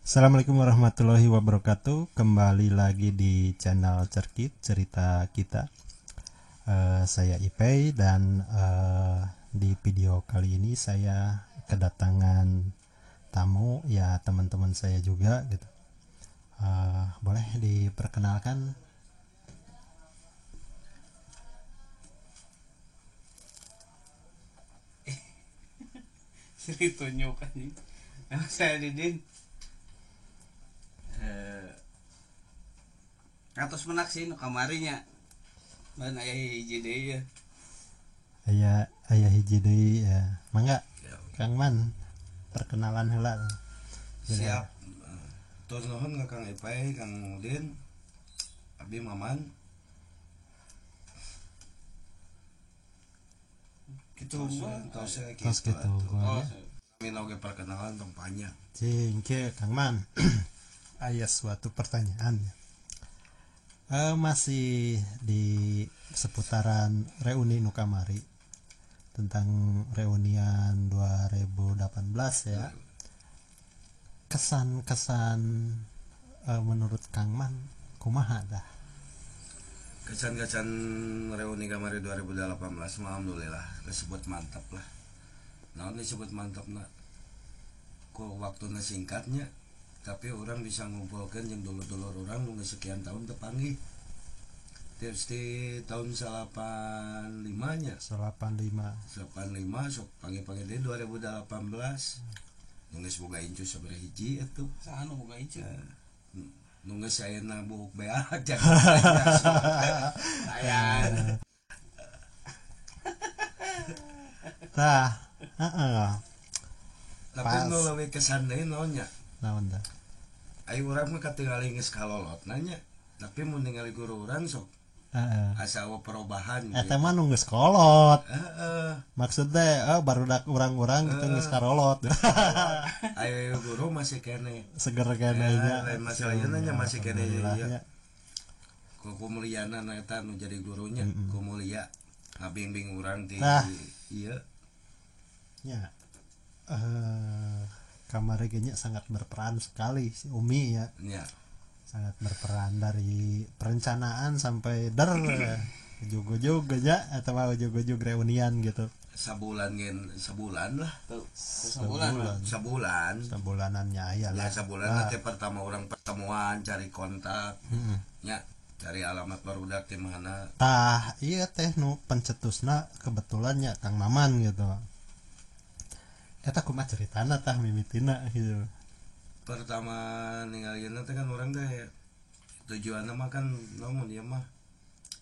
Assalamualaikum warahmatullahi wabarakatuh. Kembali lagi di channel Cerkit Cerita Kita. Saya Ipei dan di video kali ini saya kedatangan tamu, ya teman-teman saya juga gitu. Boleh diperkenalkan? Sini tunjuk anjing. Saya Didin. Atos menak sih nu kamarinya. Ban aya hiji deui ya. Aya hiji deui ya. Mangga Kang Man, perkenalan heula. Siap. Tur nuhun ka Kang Ipei, Kang Udin, Abi Maman. Kitu tos kitu. Min oge perkenalan tong panjang. Cing ke Kang Man. Aya suatu pertanyaan. Masih di seputaran reuni nu kamari tentang reunian 2018 ya. Kesan-kesan menurut Kang Man kumaha dah? Kesan-kesan reuni kamari 2018 alhamdulillah disebut mantap lah. Naon disebut mantapna? Ku waktuna singkatnya, tapi orang bisa ngumpulkan jeung dulur-dulur orang nu sekian tahun tepanggih. Terus di tahun 85 nya. 85 sok panggil-panggil deui 2018. Nu geus boga incu sabaraha hiji atuh. Saha nu boga incu? Nu geus ayeuna buuk beak Ayan. Tah, heeh. Tapi nu leuwih kesan deui naon nya? Naon tah? Ayo urang mah katingali geus kalolot nanya, tapi mun ningali guru urang sok asa eueuh perubahan. Eta mah nu geus kolot. Heeh. Maksudnya barudak urang-urang gitu geus karolot. Ayo guru masih kene. Seger kene nya. Lain masalahnya nya masih kene ieu. Ku kumuliana na eta nu jadi gurunya, kumulia ngabimbing urang ti ieu. Nya. Kamari ge nya sangat berperan sekali si Umi ya. Ya. Sangat berperan dari perencanaan sampai der ujug-ujug nya atau ujug-ujug reunian gitu. Sabulan gen sabulan lah. Sabulan. Sabulanannya aya lah. Ya sabulan teh pertama orang pertemuan cari kontak. Nya cari alamat barudak di mana. Tah, ieu teh nu pencetusna kebetulannya Kang Maman gitu. Eta kumaha ceritana tah mimitina gitu. Pertama ningalieun teh kan urang teh tujuanna mah kan namun ieu mah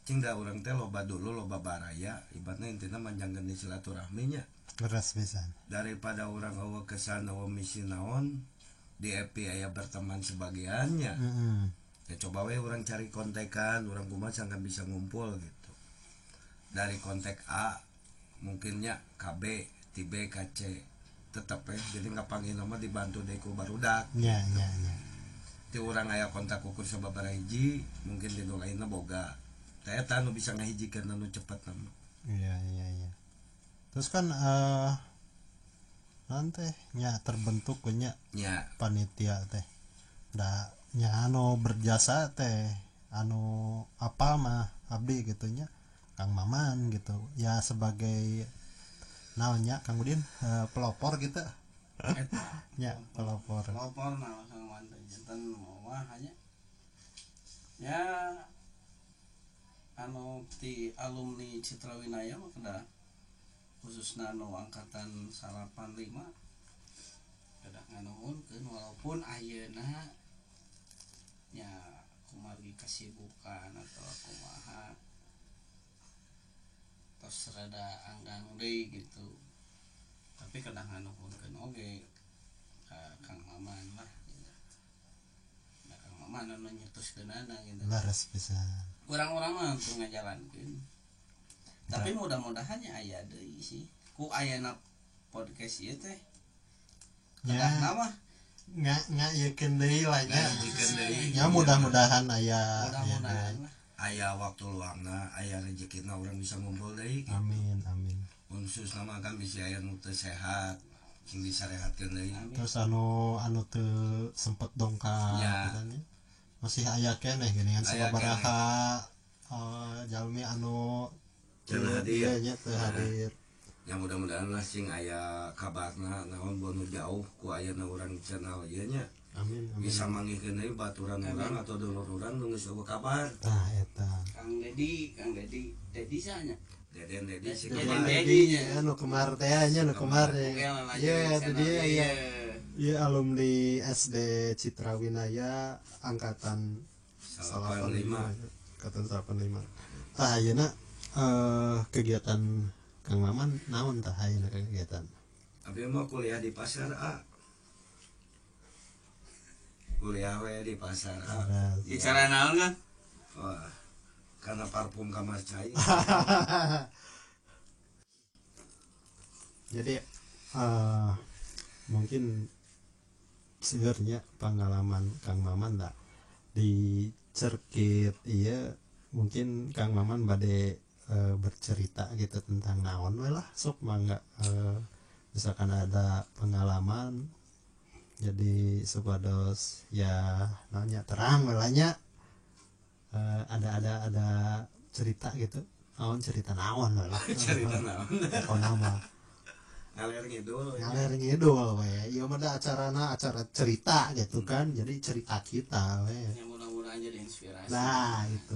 cing da urang teh loba dulu loba baraya ibaratna intina manjangkeun di silaturahmi nya. Leres pisan. Daripada urang eueuh kesan eueuh misi naon di EP aya berteman sebagiannya. Ya coba we urang cari kontekan, urang kumaha sangkan bisa ngumpul gitu. Dari kontak A mungkinnya KB, ti B ka C. Tetep ya, jadi nggak panggil nama dibantu deh ku barudak. Ya, ya, ya. Ti urang aya kontak ukur sababaraha hiji, mungkin di nu lainna boga. Tah eta nu bisa ngahijikeun anu cepet nama. Iya, iya, iya. Terus kan nanti nya terbentuk nya panitia teh. Da nya anu berjasa teh anu apa mah abdi gitu nya Kang Maman gitu. Ya sebagai naonnya Kang Udin pelopor gitu. Ya, pelopor. Pelopor nah Kang Man janten mah hanya ya anu ti alumni Citra Winaya mah kedah khususna anu angkatan 85 kedah nganuhunkeun walaupun ayeuna nya kumargi kesibukan atau kumaha tos rada anggang deui gitu. Tapi kadang nganuhunkeun oge ka Kang Maman lah gitu. Nah, Kang Maman anu nyetuskeunana gitu. Leres pisan. Urang-urang mah teu ngajalankeun. Tapi mudah-mudahan nya aya deui sih. Ku ayana podcast ieu teh. Kedah mah ngayeukeun deui lah nya. Nya mudah-mudahan aya. Mudah-mudahan lah. Aya waktu luangna, aya rezekina urang bisa ngumpul deui. Gitu. Amin, amin. Khusus nama kan bisa aya nu teu sehat, sing disarehatkeun deui. Terus anu teu sempet dongkap Ya. gitu nya. Masih aya keneh gini kan Aya sababaraha jalmi anu Can hadir. Iya nya teu hadir. Ya mudah-mudahan lah sing aya kabarna naon nu jauh ku ayana urang channel ieu nya. Amin amin. Bisa manggihkeun deui baturan urang atau dulur urang nu geus euweuh kabar. Tah eta. Kang Dedi, Kang Dedi, Dedi sanya. Deden Dedi si Deden kemar. Dedi. Dedi nya anu kemar teh nya nu kemar Oke, ya. lah, Iya itu dia channel iya. ieu. Iya alumni SD Citra Winaya angkatan 85. Angkatan 85. Tah ayeuna kegiatan Kang Maman naon tah ayeuna kegiatan? Abi mah kuliah di pasar A. Kuliah we di pasar A. Beres. Bicara naon kan? Wah, karena parfum kamar cai. Jadi mungkin sebenarnya pengalaman Kang Maman tak di cerkit iya mungkin Kang Maman bade bercerita gitu tentang naon we lah sok mangga misalkan ada pengalaman jadi supados ya naonnya terang we lah nya. Ada cerita gitu naon cerita naon we lah Cerita naon? Pokona mah Ngalir ngidul. ngalir ngidul we ieu mah da acarana acara cerita gitu kan jadi cerita kita we Yang mudah-mudahan jadi inspirasi. nah itu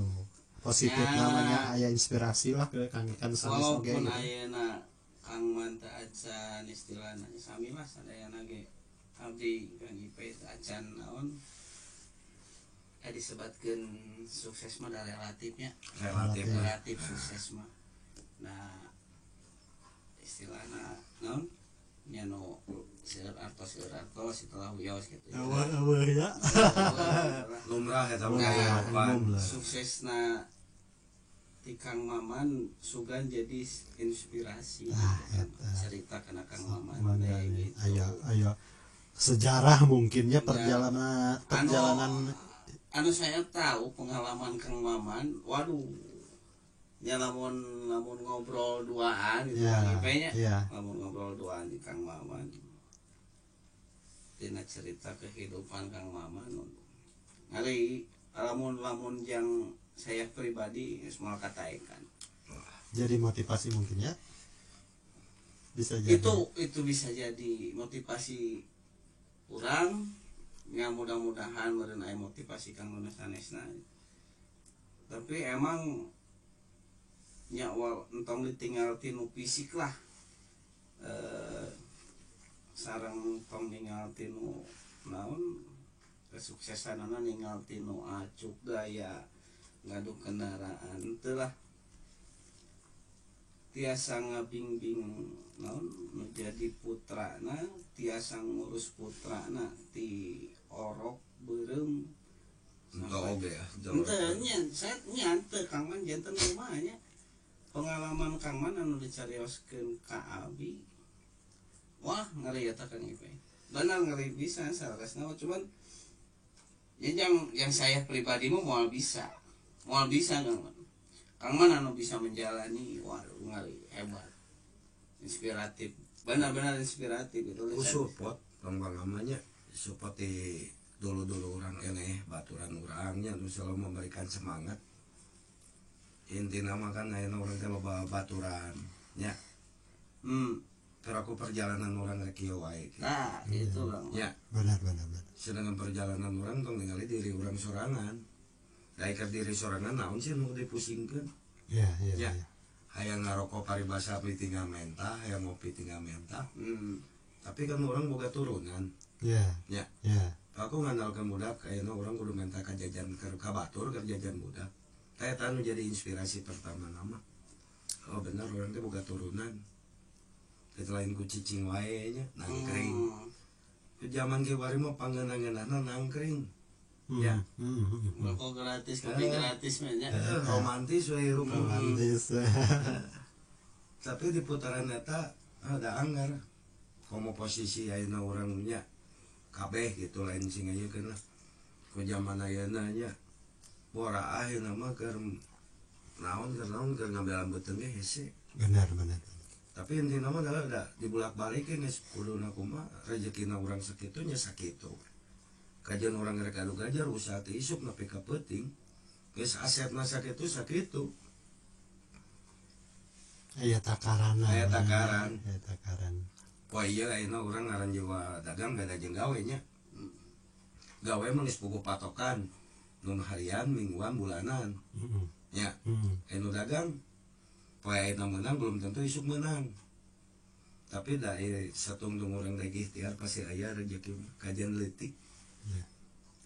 positif Ya. namanya aya inspirasi lah ke Kang Ikan sanes oge Walaupun gitu. ayeuna Kang Man teu acan istilahna sami lah sadayana ge abdi Kang Ipe teu acan naon disebatkeun sukses mah da relatifnya. Relatif. Relatif sukses mah. Nah istilahna naon nya nu seueur artos itulah wios gitu. Eueuh eueuh ya. Lumrah eta mah Nah, kehidupan. umum lah. Suksesna ti Kang Maman sugan jadi inspirasi Ah, gitu kan. eta. Cerita kana Kang Maman Mangga teh nih. gitu. Ayo ayo sejarah mungkinnya Ya. perjalanan perjalanan Anu saya tahu pengalaman Kang Maman, waduh. Ya lamun lamun ngobrol duaan gitu Ya, Kang Ipe nya. ya. Lamun ngobrol duaan di Kang Maman. Dina cerita kehidupan Kang Maman. Ngari lamun lamun yang saya pribadi geus moal kataekan. Jadi motivasi mungkin ya. Bisa jadi. Itu bisa jadi motivasi orang ya mudah-mudahan meureun aya motivasi kang nu sanesna. Tapi emang nya entong ditinggal tinu fisik lah. Sareng tong ninggal tinu naon kesuksesanana ninggal tinu acuk gaya ngadu kendaraan teu lah. Tiasa ngabingbing naon nu jadi putrana tiasa ngurus putrana ti orok beureum Entah oge ya. henteu nya saya nya teu Kang Man janten kumaha nya pengalaman Kang Man anu dicarioskeun ka abi wah ngeri eta Kang Ipe benar ngeri bisa saleresna cuman ya yang saya pribadi mah moal bisa Kang Man. Kang Man anu bisa menjalani waduh ngeri hebat inspiratif benar-benar inspiratif itu Ku support Bang Bang amanya support di dulu-dulu orang keneh baturan urangnya nu selalu memberikan semangat intina mah kan ayeuna urang teh loba baturan nya Pero aku perjalanan urang rek kieu wae nah gitu Bang nya Benar benar benar. sedangkan perjalanan urang tong ningali diri urang sorangan da ikat diri sorangan naon sih nu dipusingkeun Iya iya Ya. iya. Hayang ngarokok paribasa beli tinggal mentah hayang ngopi tinggal mentah tapi kan orang boga turunan Iya. Ya. Iya. Aku ngandalkan budak kayaknya orang kudu minta ka jajan ka batur keur jajan budak kayak tanu jadi inspirasi pertama nama oh bener orang teh boga turunan itu lain ku cicing wae nya nangkring zaman kiwari mah pangeunah-ngeunahna nangkring Ya. Rokok gratis, kopi gratis mah nya. Romantis we hirup mah. Romantis. Tapi di putaran eta ada anggar komo posisi ayeuna urang nya kabeh gitu lain sing ayeuna lah ku zaman ayeuna nya bora ayeuna mah keur naon keur ngambil beuteung ge hese. Benar benar. Tapi intina mah da dibulak-balikeun geus kuduna kumaha rezekina urang sakitu nya sakitu. Kajian urang rek adu gajar usaha teh isuk nepi ka peuting. Geus asetna sakitu sakitu. Aya takaran. Aya takaran. Aya takaran. Wah iya ayeuna urang ngaran jiwa dagang beda jeung gawe nya. Gawe mah geus puguh patokan. Nun harian, mingguan, bulanan. Nya. Anu dagang poe ayeuna meunang belum tentu isuk meunang. Tapi da satungtung urang rek ikhtiar pasti aya rezeki kajian leutik.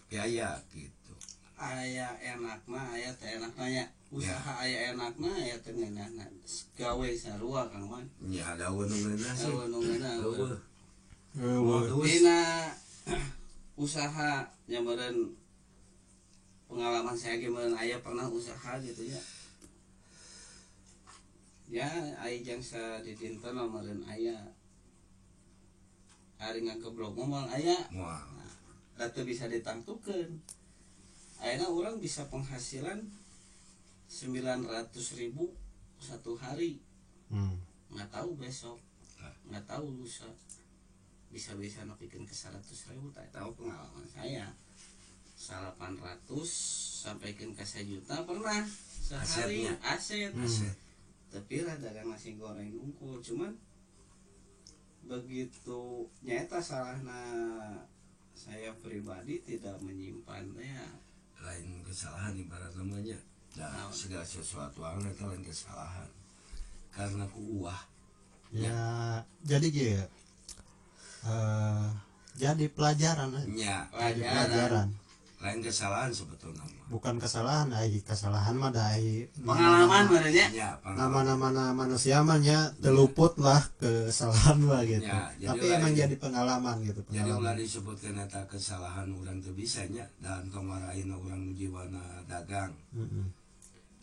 Ya aya gitu. Aya enakna, aya teh enakna nya. Usaha aya enakna, aya teh ngeunahna. Gawe sarua Kang Man. Nya da eueuh nu ngeunah sih. Eueuh nu ngeunah. Eueuh. Eueuh. Dina usaha nya meureun pengalaman saya ge meureun aya pernah usaha gitu ya. Ya aya jang sadidinten meureun aya. Ari ngageblog moal aya. Moal. Nah, teu bisa ditangtukeun. Ayeuna urang bisa penghasilan 900.000 satu hari. Nggak tahu besok, nggak tahu lusa, bisa-bisa nepikeun ke 100.000. Tak tahu pengalaman saya 800 sampaikan ke 1 juta pernah sehari. Aset. Aset. Tapi lah dagang nasi goreng unggul, cuman begitu nyata salahna saya pribadi tidak menyimpannya. Lain kesalahan ibarat namanya. Nah, segala sesuatu anu eta lain kesalahan. Karena ku uah. Ya, jadi gitu. Jadi pelajaran. Ya, jadi pelajaran. Lain kesalahan sebetulnya. Bukan kesalahan, ai kesalahan mah da ai pengalaman meureun nya. Nama-nama manusia mah nya teluput lah kesalahan mah gitu. Ya, tapi emang jadi pengalaman gitu, pengalaman. Jadi ulah disebutkeun eta kesalahan urang teu bisa nya dan tong marahin urang nu jiwana dagang.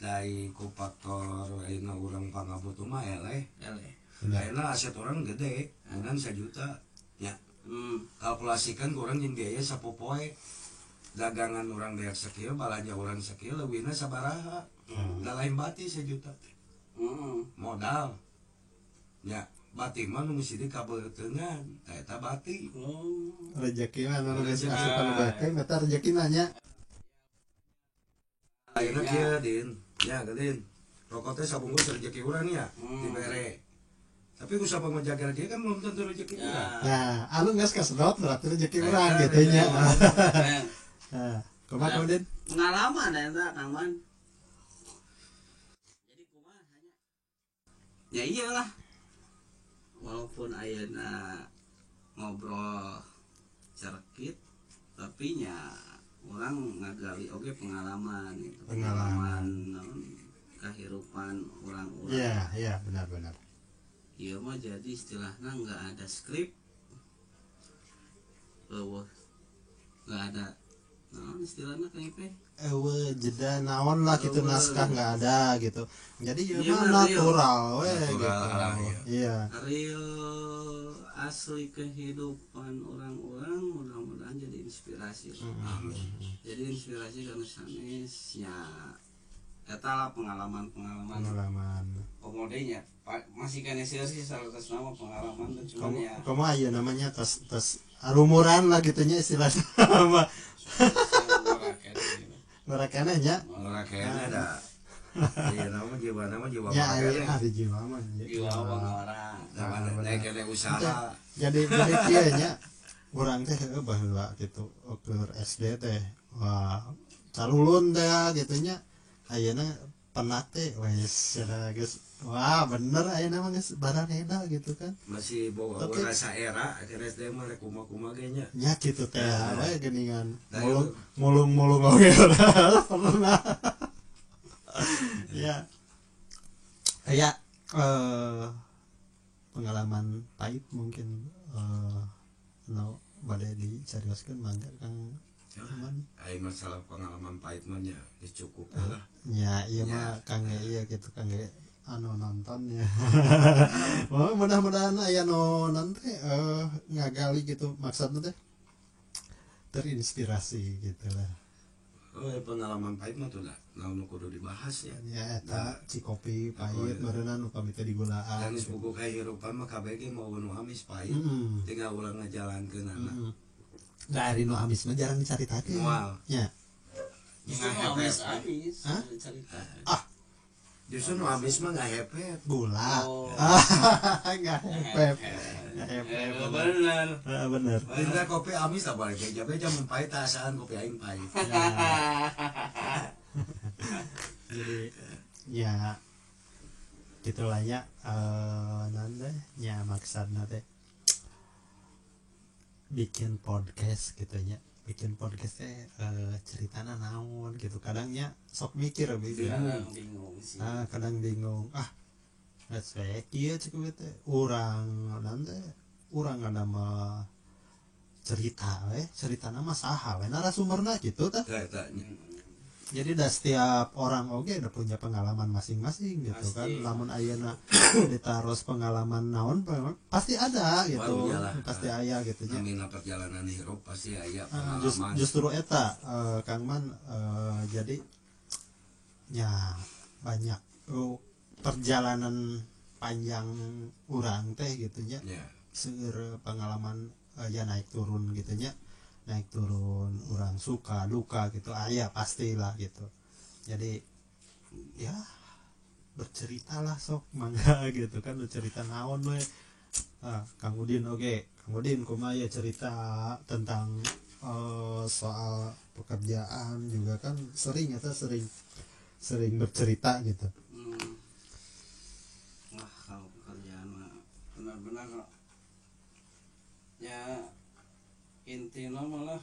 Dari ku faktor ayeuna urang pangabutuh mah eleh. Eleh. Ayeuna aset urang gede, menang 1 juta nya. Kalkulasikan urang jeung biaya sapopoe. Dagangan orang beak sekieu, balanja orang sekieu, leuwihna sabaraha. Da lain bati 1 juta teh. Modal. Nya, bati mah nu geus dikabeuteungan, tah eta bati. Rezeki mah nu geus asup kana bati, eta rezekina nya. Ayeuna kieu, Din. Ya, Din. Rokok teh sabungkus rezeki urang nya, dibere. Tapi usaha pengejaga dia kan belum tentu rezeki urang. Nah, anu geus kasedot berarti rezeki urang gitu nya. Nah, kumaha Din? Pengalaman eta Kang Man. Jadi kumaha nya? Ya iyalah. Walaupun ayeuna ngobrol cerkit, tapi nya orang ngagali oge pengalaman gitu. Pengalaman kehidupan orang-orang. Iya, iya, benar-benar. Iya mah jadi istilahnya nggak ada skrip. Eueuh. Nggak ada. Nah, istilahnya kayak apa? Jeda naon lah gitu, naskah nggak ada gitu. Jadi ya mah natural we gitu. Iya. Real asli kehidupan orang-orang mudah-mudahan jadi inspirasi. Jadi inspirasi karena sanes ya eta lah pengalaman-pengalaman. Pengalaman. Komodenya masih kan sih salah satu nama pengalaman tuh cuman ya. Komo aya namanya tos arumuran lah gitunya istilahnya. Merakene nya. Merakene da. Iya nama jiwa ya, ada jiwa mah. Jiwa orang. Nah, kene usaha. Jadi kieu nya urang teh baheula gitu keur SD teh. Wah, calulun teh gitu nya. Ayeuna penat teh wes geus. Wah, bener ayeuna mah geus barareda gitu kan. Masih bawa rasa era akhir SD mah rek kumaha-kumaha ge nya. Nya kitu teh we geuningan. Mulung-mulung oge pernah. Ya. Ya, pengalaman pahit mungkin no bade dicarioskeun mangga Kang Man. Ai masalah pengalaman pahit mah nya geus cukup lah. Ya, ieu mah Kang ieu gitu Kang anu nonton ya. Wah, mudah-mudahan aya nu nanti ngagali gitu maksudnya teh terinspirasi gitu lah. Oh, pengalaman pahit mah tuh lah, naon nu kudu dibahas ya. Ya eta cikopi pahit meureunna upami teh digulaan. Dan geus buku kahirupan mah kabeh ge mau nu amis pahit. Tinggal urang ngajalankeunana. Dari nu amis mah jarang dicaritakeun. Nya. Justru nu amis-amis dicaritakeun. Ah. Justru nu amis mah ngahepet. Gula. Ngahepet. Bener. Bener. Dina kopi amis tak balik beja-beja mun pahit asaan kopi aing pahit. Jadi ya gitulah nya nanda nya maksudna teh bikin podcast gitu nya, bikin podcast teh ceritana naon gitu, kadangnya sok mikir bingung sih. Kadang bingung geus we kieu cek teh urang nanda urang ada mah cerita we, ceritana mah saha we narasumberna gitu tah. Jadi dah setiap orang oge udah punya pengalaman masing-masing gitu. Pasti. Kan lamun ayeuna ditaros pengalaman naon pasti ada gitu. Pasti aya gitu nya. Namina perjalanan hirup pasti aya pengalaman. Justru eta Kang Man jadi ya banyak perjalanan panjang urang teh gitu nya. Yeah. Seueur pengalaman ya naik turun gitu nya. Naik turun orang suka duka gitu aya pastilah gitu. Jadi ya berceritalah sok mangga gitu kan, bercerita naon we. Kang Udin oke, Kang Udin kumaha ya cerita tentang soal pekerjaan juga kan sering atau sering bercerita gitu. Wah, kalau pekerjaan mah benar-benar ya intinya malah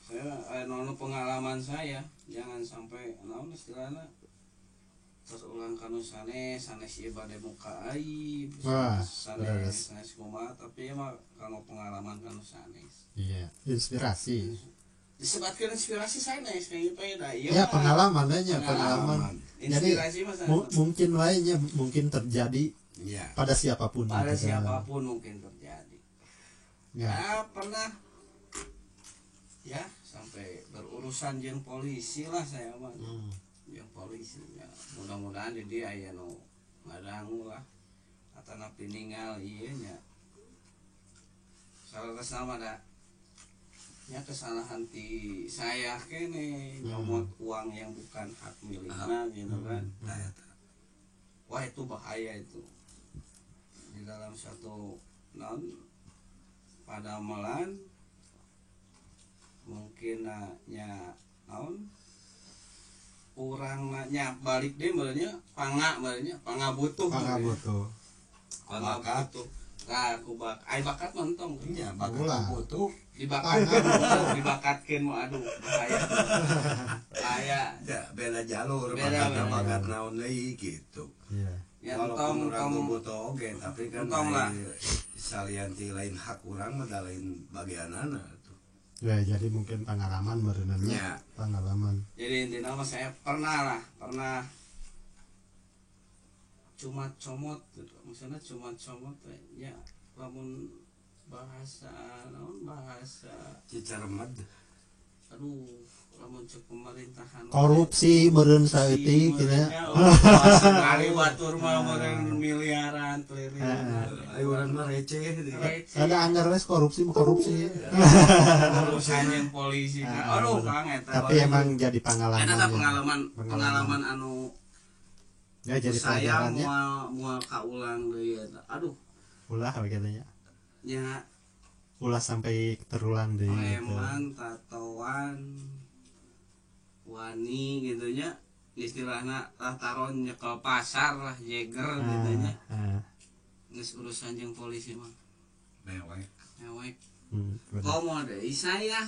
saya nono pengalaman saya jangan sampai naon istilahna terulang kanu sanes sanes ieu bade muka aib sanes sanes kumaha, tapi mah kanggo pengalaman kanu sanes. Iya, inspirasi disebutkan inspirasi sanes kayak gitu da ieu ya pengalaman nya, pengalaman. Jadi mungkin lainnya mungkin terjadi ya. Pada siapapun, pada gitu siapapun mungkin terjadi ya. Nah, pernah ya sampai berurusan jeung polisi lah saya mah. Jeung polisi ya. Mudah-mudahan jadi aya nu ngadangu lah atanapi ninggal ieu nya. Salah mah da nya kesalahan ti saya kene nyomot uang yang bukan hak milikna gitu kan. Wah itu bahaya itu. Di dalam satu non padamelan mungkin nya naon urang nya balik deh merenya panga butuh panga butuh nah aku bak ai bakat mentong nya bakat butuh dibakatkeun mau aduh bahaya bahaya ya beda jalur beda bakat naon deui gitu iya ya walaupun urang butuh oge tapi kan salian ti lain hak urang mah lain bagianana. Ya jadi mungkin pengalaman berenangnya ya. Pengalaman. Jadi intinya mah saya pernah cuma comot gitu. Maksudnya cuma comot ya lamun bahasa naon bahasa cicaremed. Aduh, lamun cek pemerintahan korupsi meureun saeutik gitu ya. Sekali batur mah meureun miliaran triliunan. Ayo urang mah receh. Ada anggar wes korupsi mah korupsi. Urusan yang polisi kan. Aduh Kang eta. Tapi emang jadi pengalaman. Eta pengalaman anu ya jadi saya moal kaulang deui eta. Aduh. Ulah we katanya. Ya ulah sampai terulang deui gitu. Preman tatoan wani gitu nya istilahna lah taron nyekel pasar lah jeger gitu nya. Geus urusan jeung polisi mah. Mewek. Mewek. Komo deui saya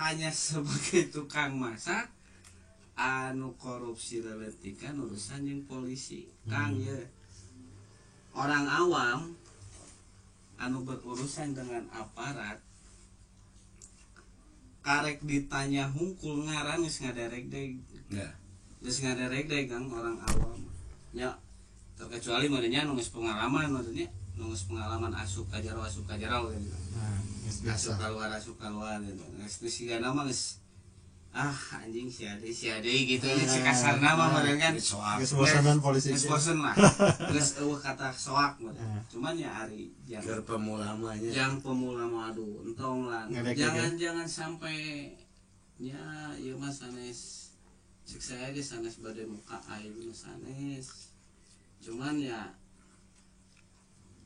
hanya sebagai tukang masak anu korupsi leletikan urusan jeung polisi. Kang ye orang awam anu berurusan dengan aparat karek ditanya hungkul ngaran geus ngaderek-deg. Ya. Geus ngaderek-deg Kang orang awam. Nya terkecuali meureunnya nu geus pengalaman maksudnya, nu geus pengalaman asup ka jero gitu. Nah, geus biasa. Asup kaluar gitu. Geus sigana mah geus Ah anjing si Ade gitu nya si kasarna mah meureun kan. Geus bosenan polisi. Geus bosen lah. Geus eueuh kata soak meureun. Cuman ya ari keur pemula mah nya. Yang pemula mah aduh entong lah. Jangan sampai nya ieu mah sanes cek saya ge sanes bade muka aib nu sanes. Cuman ya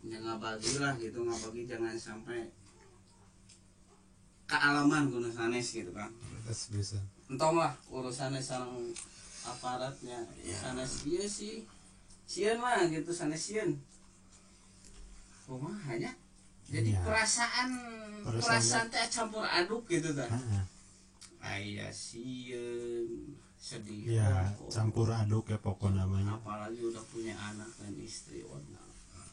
ya ngabagi lah gitu, ngabagi jangan sampai kealaman kuno sanes gitu kan. Terus bisa. Entong lah urusannya sareng aparatnya. Ya. Sanes ieu sih. Sieun mah gitu sanes sieun. Kumaha nya? Jadi ya. Perasaan teh campur aduk gitu tah. Heeh. Aya sieun, sedih. Ya, campur aduk ya pokok namanya. Apalagi udah punya anak dan istri, waduh.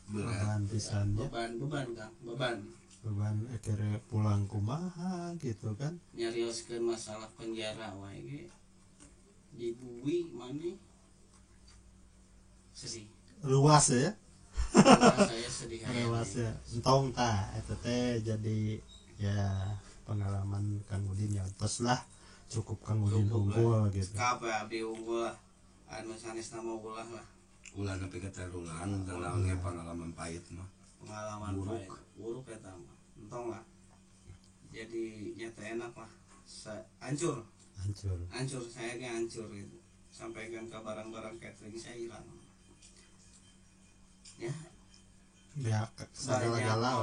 Beban pisan nya. Beban Kang, beban. Beban akhirnya pulang kumaha gitu kan, nyarioskeun masalah penjara wae ge dibui maneh sedih luas ya. Luas, saya sedih luas ya entong tah eta teh jadi ya pengalaman Kang Udin ya tos lah cukup Kang Udin unggul gitu. Kabeh abdi unggul lah anu sanes nama ulah lah ulah nepi ka terulang naon ge pengalaman pahit mah pengalaman buruk pahit buruk eta mah entong lah jadi nyata enak lah hancur saya ge hancur gitu sampaikan ke barang-barang catering saya hilang ya ya segala-gala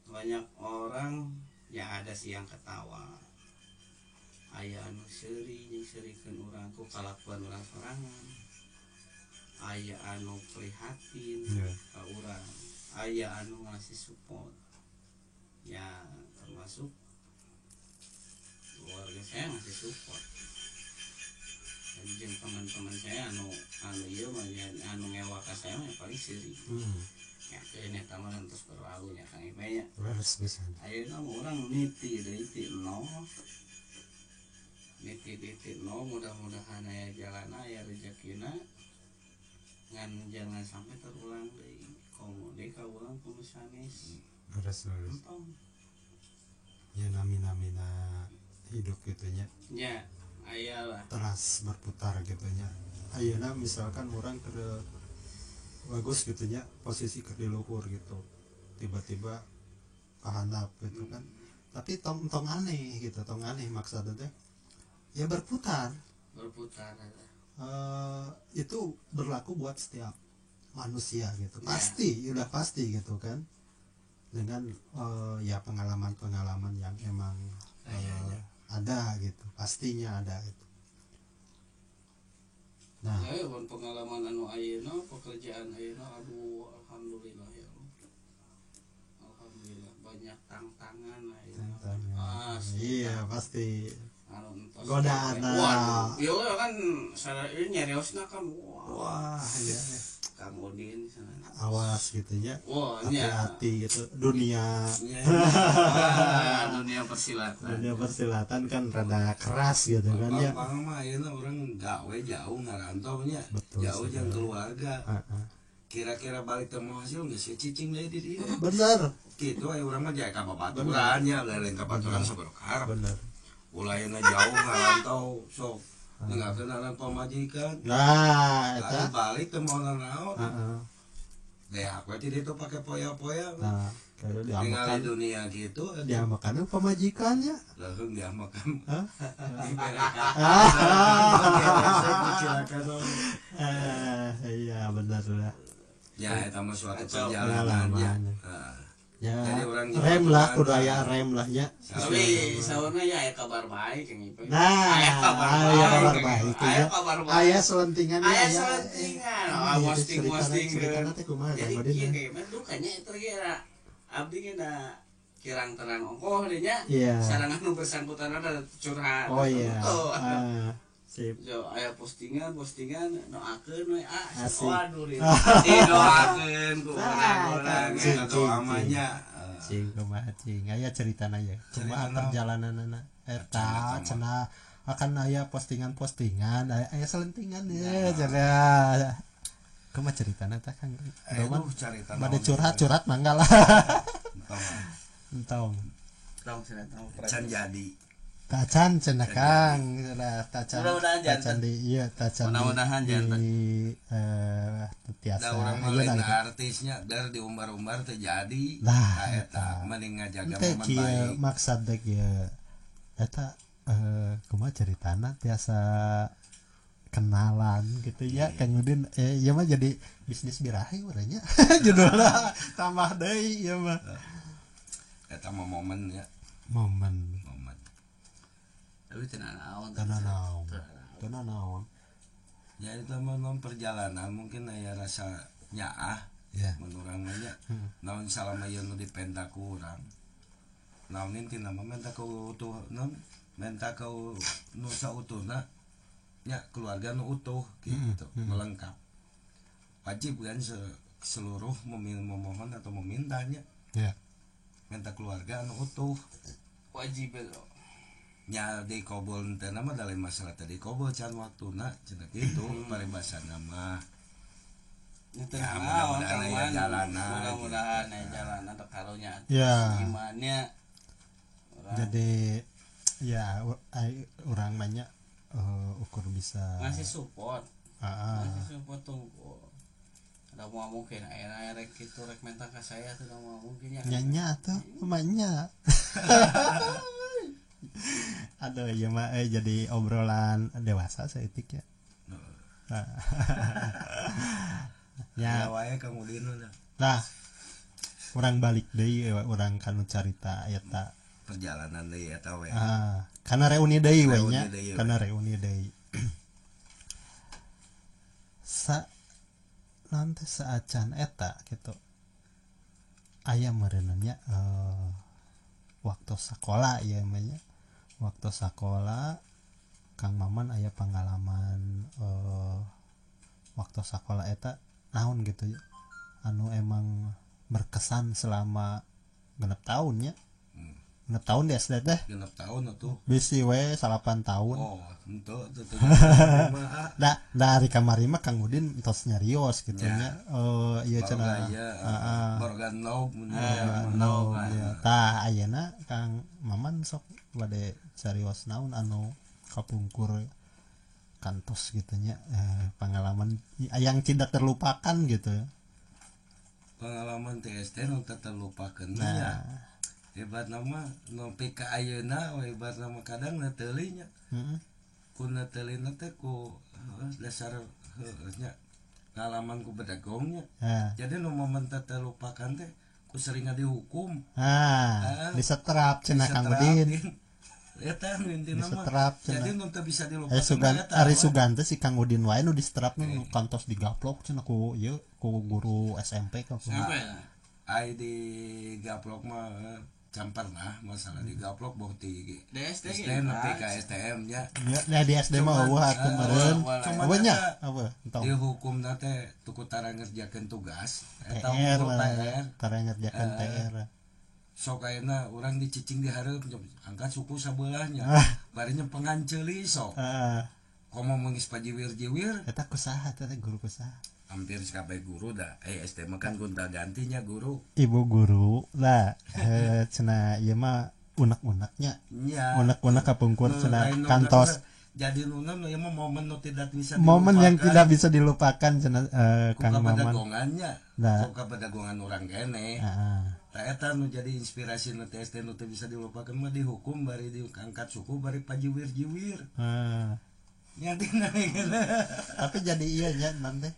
banyak orang ya ada sih yang ketawa aya anu seuri jeung seurikeun urang ku kalakuan urang sorangan aya anu prihatin ka urang aya anu ngasih support ya termasuk keluarga saya ngasih support dan jeung teman-teman saya anu ieu mah anu ngewa ka saya mah paling seuri ya kene eta mah terus berlalu nya Kang Ipe nya leres pisan ayeuna mah urang niti deui ti nol niti ti nol mudah-mudahan aya jalan aya rezekina ngan jangan sampai terulang deui komo deui kaulang kudu sanes leres ya nami-namina hidup gitu nya nya aya lah teras berputar gitu nya ayeuna misalkan orang ke bagus gitu nya posisi ke di luhur gitu tiba-tiba kahandap gitu kan tapi tong aneh gitu tong aneh maksudnya teh ya berputar itu berlaku buat setiap manusia gitu pasti ya. Udah pasti gitu kan dengan ya pengalaman-pengalaman yang emang ada gitu pastinya ada gitu. Nah ya pengalaman anu ayeuna pekerjaan ayeuna aduh alhamdulillah ya Allah alhamdulillah banyak tantangan ayeuna. Iya pasti godaan. Waduh, iya kan saya ini nyariosna kan wah iya Kang Udin awas gitu ya. Hati-hati gitu dunia. Dunia persilatan. Dunia persilatan kan rada keras gitu kan ya. Bang mah ayeuna urang gawe jauh ngarantau nya. Jauh jeung keluarga. Kira-kira balik teu mau hasil geus cicing deui di dieu. Bener. Kitu aya urang mah jaya ka babaturan nya, lain ka babaturan sabarokar. Bener. Ulah ayeuna jauh ngarantau sok ninggalkeun anak pamajikan. Nah, eta balik teu mau naon. Heeh. Deh aku aja itu pakai poya-poya. Nah, kalau diamakan dunia gitu, diamakan pamajikannya. Langsung diamakan. Hah? Iya benar lah. Ya, eta mah suatu perjalanan ya. Ya, jadi orang rem lah kudu aya rem lah nya. Tapi saurna ya aya kabar baik yang ieu. Nah, aya kabar baik. Aya kabar baik. Aya selentingan ya. Aya selentingan. Posting-posting ceritana teh kumaha Kang Udin. Jadi kieu mah dukanya eta ge abdi ge da kirang terang ongkoh deui nya. Sareng anu bersangkutan ada curhat. Oh iya. Sip. Yo aya postingan doakeun we ah. Waduh didoakeun ku urang-urang eta doa mah nya. Cing kumaha cing aya ceritana ya. Kumaha perjalananana eta cenah akan aya postingan-postingan aya selentingan ya cenah. Kumaha ceritana tah Kang? Aduh bade curhat-curhat mangga lah. Entong. Tong cenah can jadi. Tacan cenah Kang, tacan. Tacan di iya tacan. Mudah-mudahan di tiasa. Da urang mah lain artisnya dar diumbar-umbar teh jadi. Nah, eta mending ngajaga momen baik. Maksud teh kieu. Eta kumaha ceritana tiasa kenalan gitu ya Kang Udin, ieu mah jadi bisnis birahi urangnya. Judulna tambah deui ieu mah. Eta mah momen ya. Momen. Tapi teu naon. Teu naon. Ya itu mah perjalanan mungkin aya rasa nyaah ya. Mun urang mah nya. Naon salama ieu nu dipenta ku urang. Naon intina mah menta ku utuh naon menta ku nu sautuhna nya keluarga nu utuh gitu, melengkap. Wajib kan seluruh memohon atau memintanya. Ya. Minta keluarga nu utuh. Wajib itu. Nya dikobol teh mah da lain masalah teh dikobol can waktuna cenah kitu paribasana mah. Ya, mudah-mudahan aya jalana. Mudah-mudahan aya jalana teh karunya. Ya. Imannya. Jadi ya urang banyak ukur bisa ngasih support. Ngasih support tuh. Ada mau mungkin aya rek kitu rek menta ka saya teh mau mungkin ya. Nya atuh nya. Aduh ya mah jadi obrolan dewasa saeutik ya. Ya wae Kang Udin. Nah, urang balik deui urang kanu carita eta perjalanan deui eta we. Kana reuni deui we nya, kana reuni deui. Sa nanti saacan eta gitu. Aya meureunna nya waktu sekolah ya namanya. Waktu sekolah Kang Maman aya pengalaman waktu sekolah eta naon gitu ya anu emang berkesan selama 6 tahun ya. 6 tahun di SD teh 6 tahun atuh bisi we 8 tahun. Oh henteu teu da dari kamari mah Kang Udin tos nyarios gitu nya. Ieu cenah heeh baroga nog ya. Tah ayeuna Kang Maman sok bade carios naon anu kapungkur kantos gitu nya, pengalaman yang tidak terlupakan gitu. Pengalaman TSD nu teu terlupakeun nya. Hebat nama nepi ka ayeuna hebat nama kadang neuteuly nya. Ku neuteulina teh ku dasar nya ngalaman ku bedagong nya. Jadi nu momen teu terlupakan teh ku sering dihukum. Disetrap cenah Kang Udin. Eta nu intina mah. Jadi nu teu bisa dilupakan. Ari sugan teh si Kang Udin wae nu disetrap nu kantos digaplok cenah ku ieu ku guru SMP ka. Ai di gaplok mah campernah masalah di gaplok boh di SD nepi ka STM nya. Ya di SD mah eueuh atuh meureun. Eueuh nya apa entong. Dihukumna teh tuku tara ngerjakeun tugas eta PR, tara ngerjakeun PR. Sok ayeuna urang dicicing di hareup angkat suku sabeulahnya. Bari nyempengan ceuli sok. Heeh. Komo meungis pajiwir-jiwir eta kusaha teh guru kusaha? Hampir kabeh guru dah. SD mah kan gonta gantinya guru. Ibu guru lah cenah ieu mah unek-uneknya. Nya. Unek-unek kapungkur cenah kantos. Jadi nuna ieu mah momen nu tidak bisa dilupakan. Momen yang tidak bisa dilupakan cenah Kang Maman. Kapedagongannya. Nah. Kapedagongan urang keneh. Heeh. Tah eta nu jadi inspirasi nu SD nu teu bisa dilupakan mah dihukum bari diangkat suku bari pajiwir-jiwir. Heeh. Nyatina Tapi jadi iya nya nanti.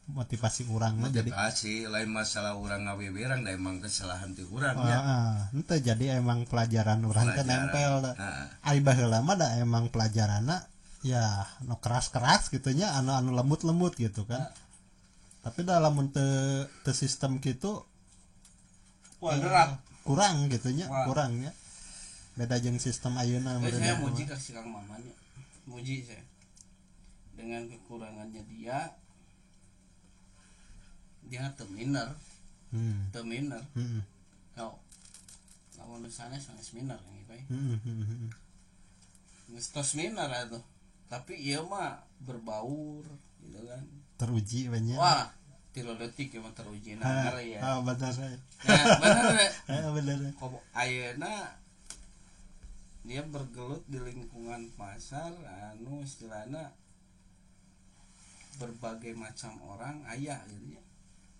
Motivasi urang mah jadi motivasi lain masalah urang ngawiwirang da emang kesalahan ti urang nya. Henteu jadi emang pelajaran urang teh nempel da. Ari baheula mah da emang pelajaranna ya nu keras-keras gitu nya anu lembut-lembut gitu kan. Tapi da lamun teu sistem kitu kurang gitu nya, kurang nya. Beda jeung sistem ayeuna. Saya muji ka si Kang Maman nya. Muji saya. Dengan kekurangannya dia teu minor. Teu minor. Lamun sanes sanes minor yang ieu. Geus tos minor atuh. Tapi ieu mah berbaur gitu kan. Teruji banyak. Wah, 3 detik emang teruji nah ya. Ah, benar saya. Ya, benar. Heeh, benar. Komo ayeuna Dia bergelut di lingkungan pasar anu istilahnya berbagai macam orang aya gitu nya.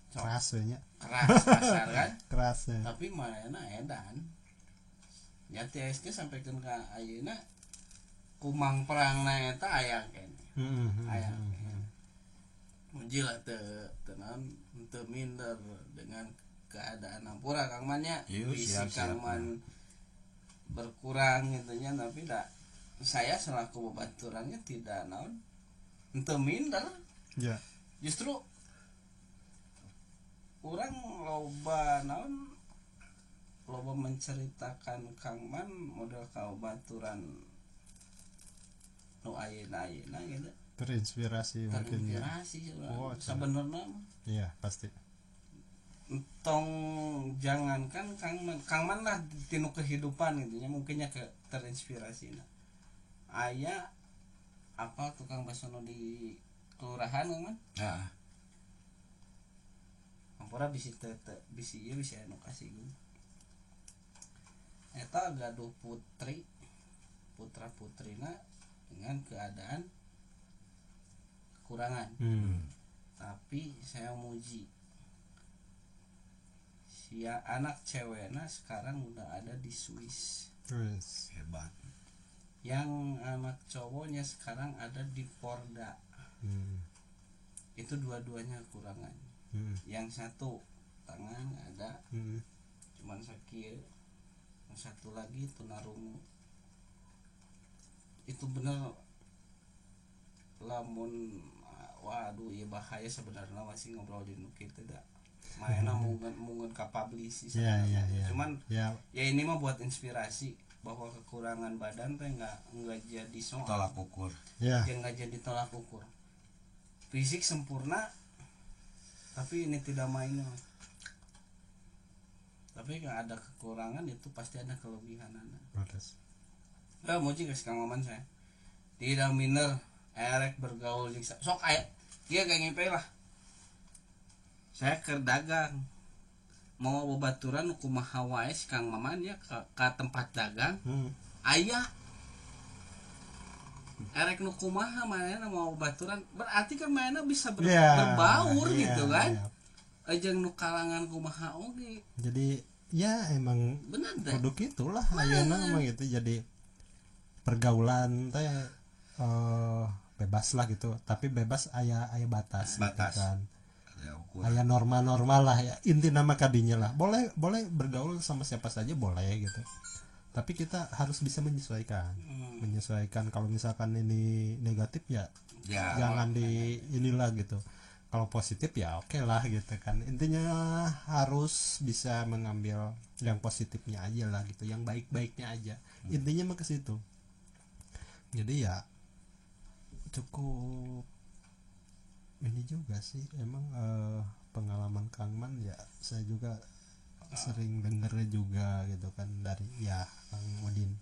Keras nya. Keras pasar kan? Keras ya. Tapi manehna edan. Nya TSG sampaikan ka ayeuna kumang perangna eta aya keneh. Aya. Muji lah teu naon teu minder dengan keadaan ampura Kang Man nya. Visi Kang Man berkurang gitu nya, tapi da saya selaku babaturannya tidak naon teu minder. Ya. Justru orang loba naon loba menceritakan Kang Man model kaubaturan nu ayeuna-ayeuna gitu. Terinspirasi mungkin ya. Terinspirasi sebenarnya. Iya, pasti. Entong jangankan Kang Man, Kang Man lah tinu kehidupan gitu nya mungkinnya ke terinspirasi. Aya apa tukang bakso di kelurahan Kang Man? Heeh. Ampura bisi teu bisi ieu bisi anu kasih. Eta gaduh putri, putra putrina dengan keadaan kekurangan. Tapi saya muji si anak cewekna sekarang udah ada di Swiss. Hebat. Yang anak cowoknya sekarang ada di Porda. Itu dua-duanya kekurangan. Yang satu tangan ada, cuman sakit. Yang satu lagi tunarungu. Itu bener lamun waduh ya bahaya sebenarnya masih ngobrol di nu kitu da. Mainna mungkin ka publish sih. Ya, ya, ya. Cuman ya. Ya ini mah buat inspirasi bahwa kekurangan badan teh enggak jadi soal tolak ukur. Ya. Enggak jadi tolak ukur. Fisik sempurna tapi ini tidak main. Tapi kalau ada kekurangan itu pasti ada kelebihanana. Bagus. Muji geus Kang Maman saya. Tidak minder erek bergaul jeung sok aya ieu kayak ngipe lah. Saya keur dagang. Mau babaturan kumaha wae si Kang Maman ya ke tempat dagang. Aya erek nu kumaha manehna mau babaturan berarti kan manehna bisa berbaur gitu kan. Jeung nu kalangan kumaha oge. Jadi ya emang bener teh. Kudu kitulah ayeuna mah gitu. Jadi pergaulan teh bebas lah gitu, tapi bebas aya batas. Batas. Gitu kan. Aya norma-norma lah ya, inti nama kadinya lah. Boleh bergaul sama siapa saja boleh gitu. Tapi kita harus bisa menyesuaikan. Menyesuaikan kalau misalkan ini negatif ya, jangan di inilah gitu. Kalau positif ya oke lah gitu kan. Intinya harus bisa mengambil yang positifnya aja lah gitu, yang baik-baiknya aja. Intinya mah ke situ. Jadi ya cukup ini juga sih emang pengalaman Kang Man ya, saya juga sering dengernya juga gitu kan dari ya Kang Udin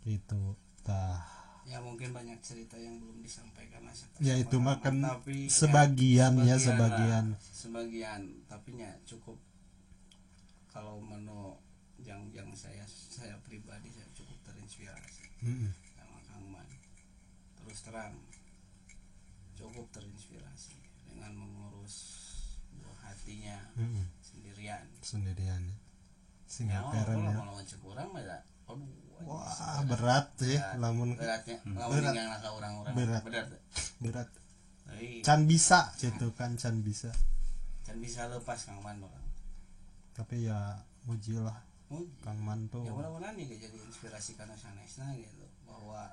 gitu. Tah ya mungkin banyak cerita yang belum disampaikan lah ya itu mah kan tapi sebagian ya sebagian lah, sebagian tapi nya cukup kalau menu yang saya pribadi saya cukup terinspirasi sama Kang Man. Terus terang cukup terinspirasi dengan mengurus buah hatinya sendirian single parent ya. Kalau cek urang mah ya aduh wah berat sih lamun beratnya lamun ninggal ka urang-urang berat. Can bisa gitu kan, can bisa lepas Kang Man orang. Tapi ya mujilah Kang Man tuh ya mudah-mudahan nih jadi inspirasi karena sanesna gitu bahwa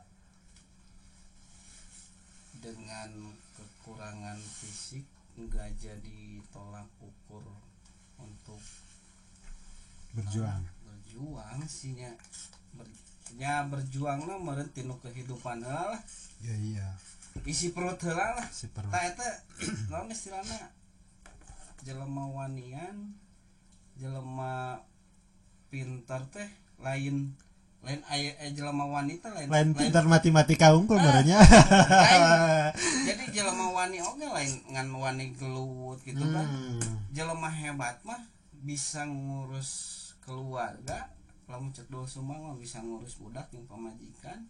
dengan kekurangan fisik nggak jadi tolak ukur untuk berjuang sih nya berjuang lah meureun tinu kehidupan heula lah ya iya isi perut heula lah tah eta naon istilahna jelema wanian jelema pintar teh lain lain jelema wanita lain pintar matematika unggul baranya. Jadi jelema wani oge lain ngan wani gelut gitu kan. Jelema hebat mah bisa ngurus keluarga Lamun cek Doel Sumbang mah bisa ngurus budak jeung pamajikan.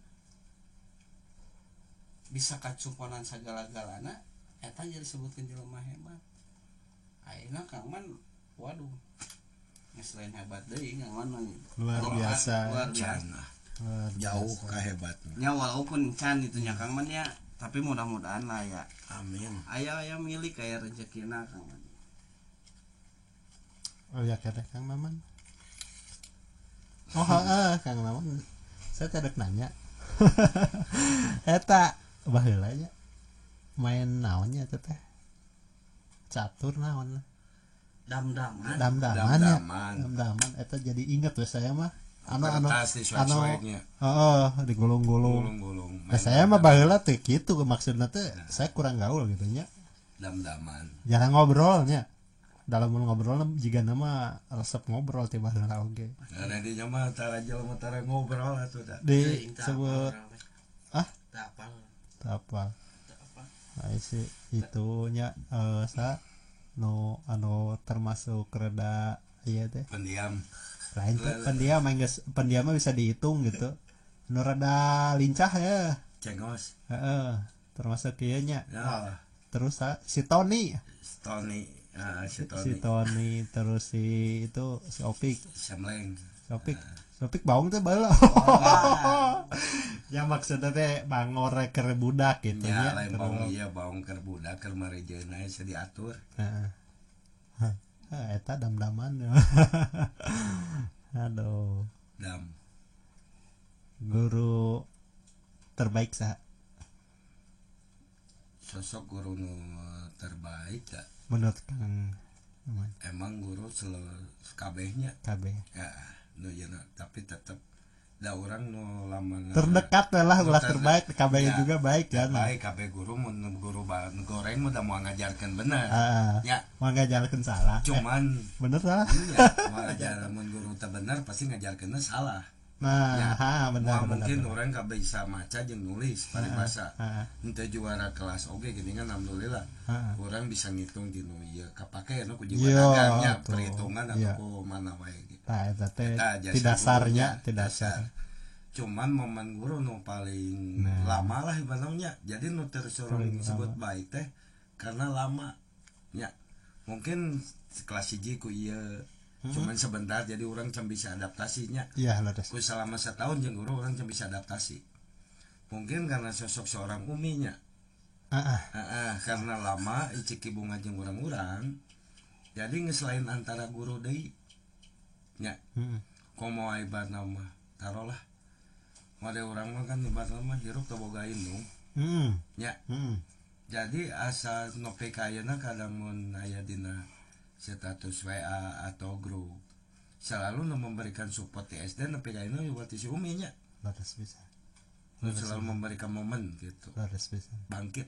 Bisa kacumponan sagala-galana eta jadi disebutkeun jelema hebat. Ayeuna Kang Man waduh. Geus lain hebat deui Kang Man mah. Luar biasa. Luar biasa. Jauh kahebatna. Nya walaupun can itu nya Kang Man ya, tapi mudah-mudahan lah ya. Amin. Aya milik aya rezekina Kang Man. Oh ya kata Kang Maman. Oh heeh Kang Maman. Saya tidak nanya. Eta baheula nya main naonnya eta teh? Catur naon? Dam-daman. Dam-daman ya. Dam-daman eta jadi inget we saya mah. Anu heeh digulung-gulung. Nah, saya mah baheula teh kitu maksudna teh saya kurang gaul gitu nya. Dam-daman. Jarang ngobrolnya. Dalam ngobrol jika nama resep ngobrol tiba baheula oge. Nah, dinya mah tara jelema tara ngobrol atuh da. Disebut ah? Teu apal. Nah, si itunya sa nu anu termasuk rada ieu teh. Pendiam. Lain teh pendiam geus pendiam mah bisa dihitung gitu. Nu rada lincah ya. Cengos. Heeh, termasuk ieu nya. Ya. Terus si Tony. Si Tony. Terus si itu si Opik. Samleng. Si Opik. Si Opik baung teh baheula. Ya maksudnya teh bangor keur budak gitu nya. Ya, lain baung ieu baung keur budak keur marejeuna geus diatur. Heeh. Eta dam-daman. Aduh. Dam. Guru terbaik saha? Sosok guru nu terbaik tak? Menurut Kang Maman. Emang guru kabehnya. Kabeh. Ya, nu yeuna tapi tetep da urang nu lamun terdekat lah ulah terbaik kabeh ya, juga baik kan. Baik kabeh guru mun guru goreng mah da moal ngajarkeun bener. Ya, moal ngajarkeun salah. Cuman bener salah. Iya, moal ngajar mun guru teu bener pasti ngajarkeunna salah. Nah, ya, benar, mungkin benar. Orang gak bisa maca jeung nulis paribasa. Henteu juara kelas oge gini kan alhamdulillah. Orang bisa ngitung dinu ieu kapake nu ku jiwa dagangnya perhitungan atau ku mana wae gitu. Tah eta teh ti dasarnya, ti dasar. Cuman momen guru nu paling lama lah ibaratnya. Jadi nu tersorong disebut baik teh karena lama nya. Mungkin kelas 1 ku ieu cuman sebentar jadi orang can bisa adaptasinya. Iya, leres. Ku selama setahun jeung guru orang can bisa adaptasi. Mungkin karena sosok seorang uminya. Karena lama iciki bunga jeung urang-urang. Jadi geus lain antara guru deui. Nya. Komo ibaratna mah tarolah. Made urang mah kan ibaratna mah hirup teu boga indung. Nya. Jadi asa nepi ka ayeuna kadang mun aya dina status WA atau grup selalu memberikan support di SD nepi ka ayeuna buat si Umi nya. Leres bisa. Selalu memberikan momen gitu. Leres bisa. Bangkit.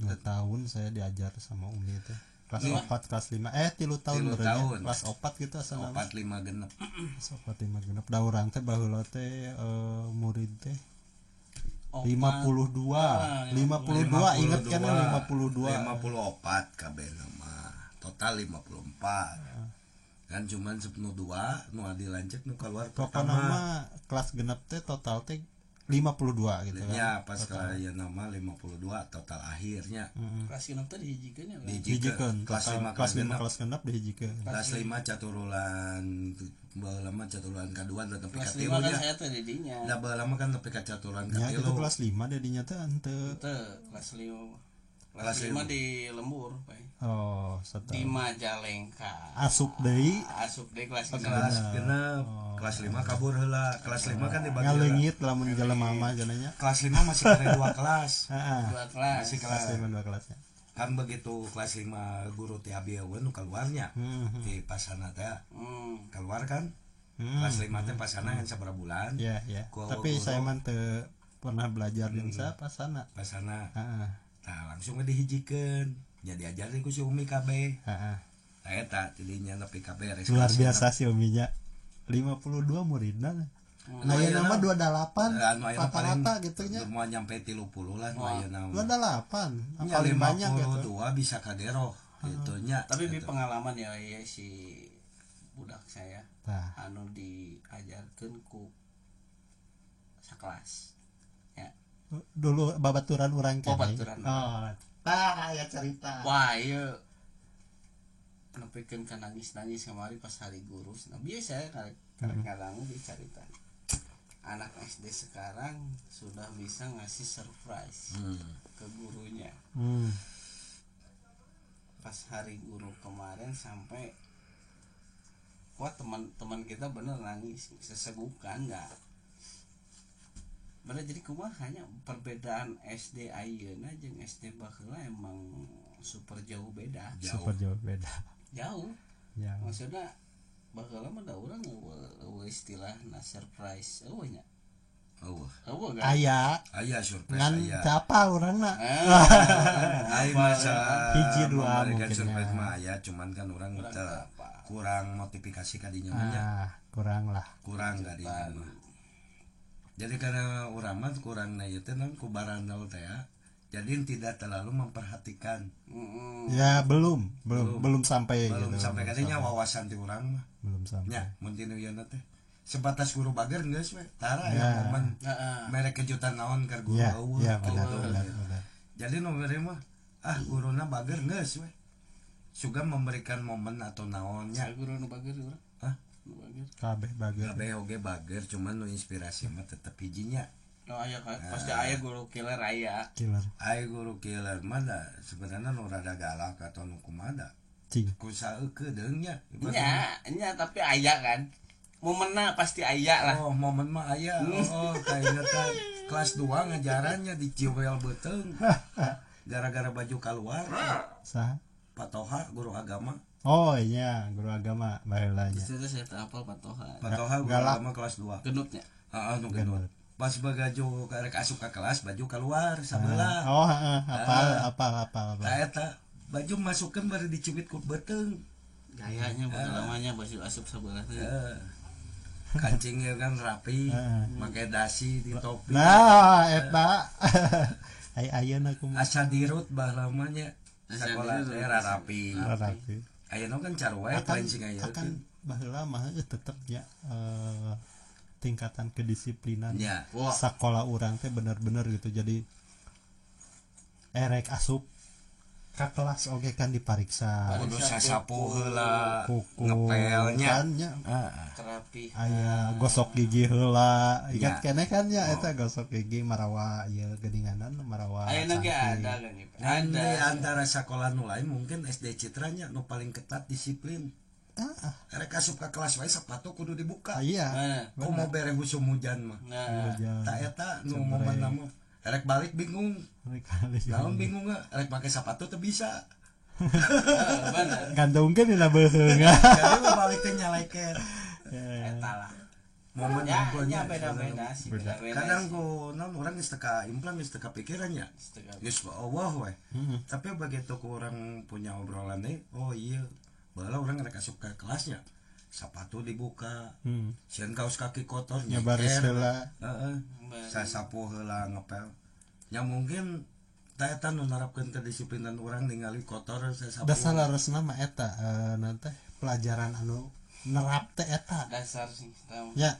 2 tahun saya diajar sama Umi itu. Kelas 4, kelas 5. 3 tahun berarti. Kelas 4 gitu asal 4 5 genep. Kelas 4 5 genep. Da urang teh baheula teh murid teh 52. 52 inget kan 52. 54 kabeh mah. Total 54. Kan cuman 12 nu adi lanceuk nu keluar pertama. Pokona mah kelas genep teh total teh 52 gitu kan. Ya, pas ya nama 52 total akhirnya. Kelas genep teh dihijikeun ya. Dihijikeun. Kelas 5 kelas genep dihijikeun. Kelas 5 caturulan baheula mah caturulan kadua da nepi ka 3 nya. Kan saya teh di dinya. Da baheula mah kan nepi ka caturulan ka 3. Ya itu kelas 5 di dinya teh henteu. Teu, kelas 5. Kelas 5 di lembur, Pak. Oh, setahun. Di Majalengka. Asup deui. Asup deui kelas 5. Kelas genep. Kelas 5 kabur heula. Kelas 5 kan dibagi. Ngaleungit lamun jelema mah cenah. Kelas 5 masih kena 2 kelas. Heeh. 2 kelas. Masih kelas 5 2 kelasnya. Kan begitu kelas 5 guru ti abieun nu keluarnya. Di pasana teh. Keluar kan? Kelas 5 teh pasana kan sabaraha bulan. Iya, iya. Tapi saya mah teu pernah belajar jeung pasana. Pasana. Heeh. Nah, langsung dihijikeun. Jadi ajarin ku si Umi kabeh. Heeh. Nah, eta tidinya nepi ka beres. Luar biasa si Uminya. 52 muridna. Nah, ayeuna mah 28. Rata-rata gitu nya. Mau nyampe 30 lah nu ayeuna. 28. Paling banyak gitu. 52 bisa kadero gitu nya. Tapi bi pengalaman ya, ya si budak saya Tah. Anu diajarkeun ku sakelas ya. Dulu babaturan urang keneh. Babaturan. Oh, tah aya cerita. Wah, ieu nepikeun ka nangis-nangis kamari pas hari guru. Nah, biasa karek ngadangu dicarita. Anak SD sekarang sudah bisa ngasih surprise ke gurunya. Pas hari guru kemarin sampai wah, teman-teman kita bener nangis sesegukan nggak bener. Jadi kumaha nya perbedaan SD ayeuna jeung SD baheula emang super jauh beda. Jauh. Super jauh beda. Jauh. Ya. Maksudnya baheula mah da urang eueuh istilah na surprise eueuh nya. Eueuh. Eueuh kan? Aya Aya surprise ngan aya. teu apal urangna. Ai masalah Hiji dua memberikan mungkin surprise ya. mah aya, cuman kan urang Urang teu teu apal. Kurang notifikasi ka dinya mah nya. Ah, kurang lah. Kurang ka dinya mah. Jadi karena urang mah kurang na ieu teh naon ku barandal teh ya. Jadi tidak terlalu memperhatikan. Ya belum sampai Belum gitu. sampai ka dinya wawasan ti urang mah. Belum sampai. Nya, mun tinu ieu teh. Sebatas guru bager geus we. Tara Ya. ya momen Heeh. mere kejutan naon ka guru Ya, eueuh, ya benar gitu. benar benar. Jadi nu bere mah ah guruna bager geus we. Suga memberikan momen atau naonnya. Saya guru nu bager urang. Hah? Nu bager. Kabeh bager. Kabeh oge bager cuman nu inspirasi mah tetep hijinya. Oh, aya kan pasti aya guru killer aya. Killer. Ai guru killer mah da sebenarnya nu rada galak atau nu kumaha da. Cing. Ku saeukeun nya. Nya, nya tapi aya kan. Momenna pasti aya lah. Oh, momen mah aya. Oh, kayaknya teh kelas 2 ngajarannya di Ciwel beuteung. Gara-gara baju keluar. Saha? Pak Toha guru agama. Oh iya, guru agama baheula nya. Justru itu saya tak hafal Pak Toha. Pak Toha guru Galak. agama kelas 2. Genutnya. Heeh, nu gendut. Pas bagaju karek asup ka kelas baju keluar sabelah. Oh, heeh, apal apal apal apal. Tah eta baju masukkeun bari dicubit ku beuteung. Gayanya lamanya baju asup sabelah teh. Heeh. Kancingnya kan rapi, make dasi di topi. Nah, eta. Ai ayeuna kumaha? Asa dirut baheula mah nya. Asa Sakola dirut. teh rapi. Rapi. Ayeuna kan carua Akan kancing aya akan baheula mah tetep nya tingkatan kedisiplinan Nya. Wah. sekolah urang teh bener-bener gitu. Jadi erek asup ka kelas oge kan dipariksa. Kudu sasapu heula, Kuku ngepelnya. kan nya. Heeh. Kerapi. Aya gosok gigi heula. Ingat Ya. keneh kan nya eta gosok gigi marawa ieu geuninganan marawa. Ayeuna ge cangking. ada kan gitu. Dan di Ada. antara sekolah nu lain mungkin SD Citranya nu paling ketat disiplin. Ah, Erek asup ka kelas wae sepatu kudu dibuka. ah, iya. Nah, Komo bere husum hujan mah. nah. Hujan. Tak eta nu momen mah. Erek balik bingung. Erek balik. Naon bingung nggak? Erek pakai sepatu teu bisa. Bener. Gantungkeun dina beuheung. Jadi mah balik teh nyalaikeun. Eta lah. Momen Ya, ngumpulnya ya beda-beda sih, beda-beda. Kadang ku naon urang geus teu ka implan geus teu kapikiran nya. Geus Allah we. Tapi begitu ku urang punya obrolan deh, oh iya, baheula urang rek asup ka kelasnya. Sepatu dibuka. Sieun kaos kaki kotor Nya baris nyeker. heula. Heeh. Sasapu heula ngepel. Ya mungkin tah eta nu nerapkeun kedisiplinan urang ningali kotor sasapu. Dasar leresna mah eta nanti pelajaran anu nerap teh eta. Dasar sih tahu. Ya.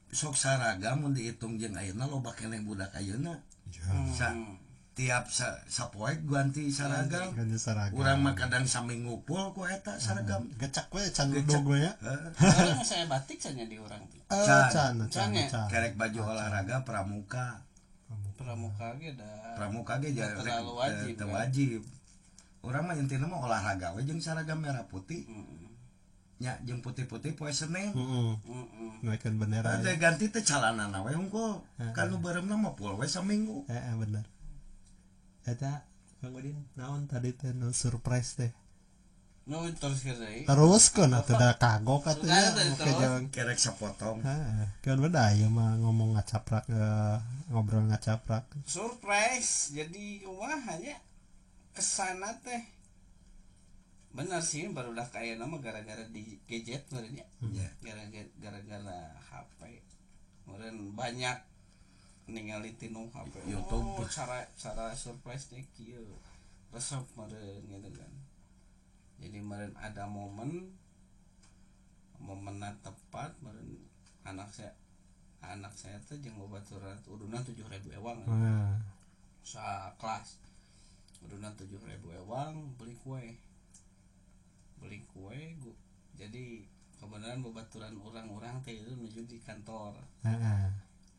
Sok saragam mun dihitung jeung ayeuna loba keneh budak ayeuna. Sa tiap sapoe ganti saragam. Ganti seragam. Urang mah kadang saminggu pul ku eta seragam. Gecak we can duduk we ya. Heeh. Orang saya batik saja di orang tuh. Eh, can can Can ya? can. Kerek baju olahraga pramuka. Pramuka ge da. Pramuka ge Teu terlalu wajib, teu kan? wajib. Urang mah intina mah olahraga we jeung seragam merah putih. Nya jeung putih-putih poe Senin. Heeh. Heeh. Naikkeun bendera. Teh ganti teh calanana we hungkul. Kan nu beureumna mah pul we saminggu. Heeh, bener. Eta Kang Udin naon tadi teh nu surprise teh. Nu terus ke deui. Terus keun atuh da kagok atuh nya Sudah, oke terus. jangan. Kerek sapotong. Heeh, kan beda ieu mah ngomong ngacaprak ngobrol ngacaprak. Surprise. Jadi kumaha nya kesana teh. Benar sih baru udah kaya nama gara-gara di gadget meureun nya. Ya. Gara-gara HP. Meureun banyak ningali tinu HP. YouTube. Oh, cara cara surprise teh kieu. Resep meureun gitu kan. Jadi meureun ada momen Momenna tepat meureun anak saya teh jeung babaturan udunan 7.000 ewang. Sa kelas. Udunan 7.000 ewang beli kue. Beli kue jadi kebenaran babaturan orang-orang teh itu menuju di kantor.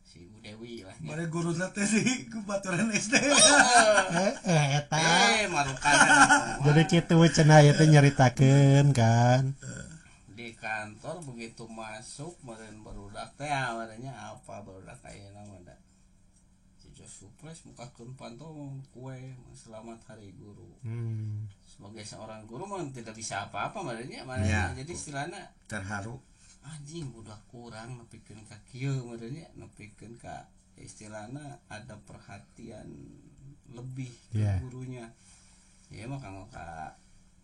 Si Bu Dewi lah. Mare guruna teh di babaturan SD. Eta. Marukan. Jadi kitu cenah ieu teh nyaritakeun kan. Di kantor begitu masuk meureun barudak teh awarnya apa barudak ayeuna mah da. Si surprise mukakeun panto kue selamat hari guru. Sebagai seorang guru mah tidak bisa apa-apa meureunnya ya, jadi istilahna terharu. Anjing budak kurang nepikeun ka kieu meureunnya nepikeun ka istilahna ada perhatian lebih ke gurunya. Ya mah kanggo ka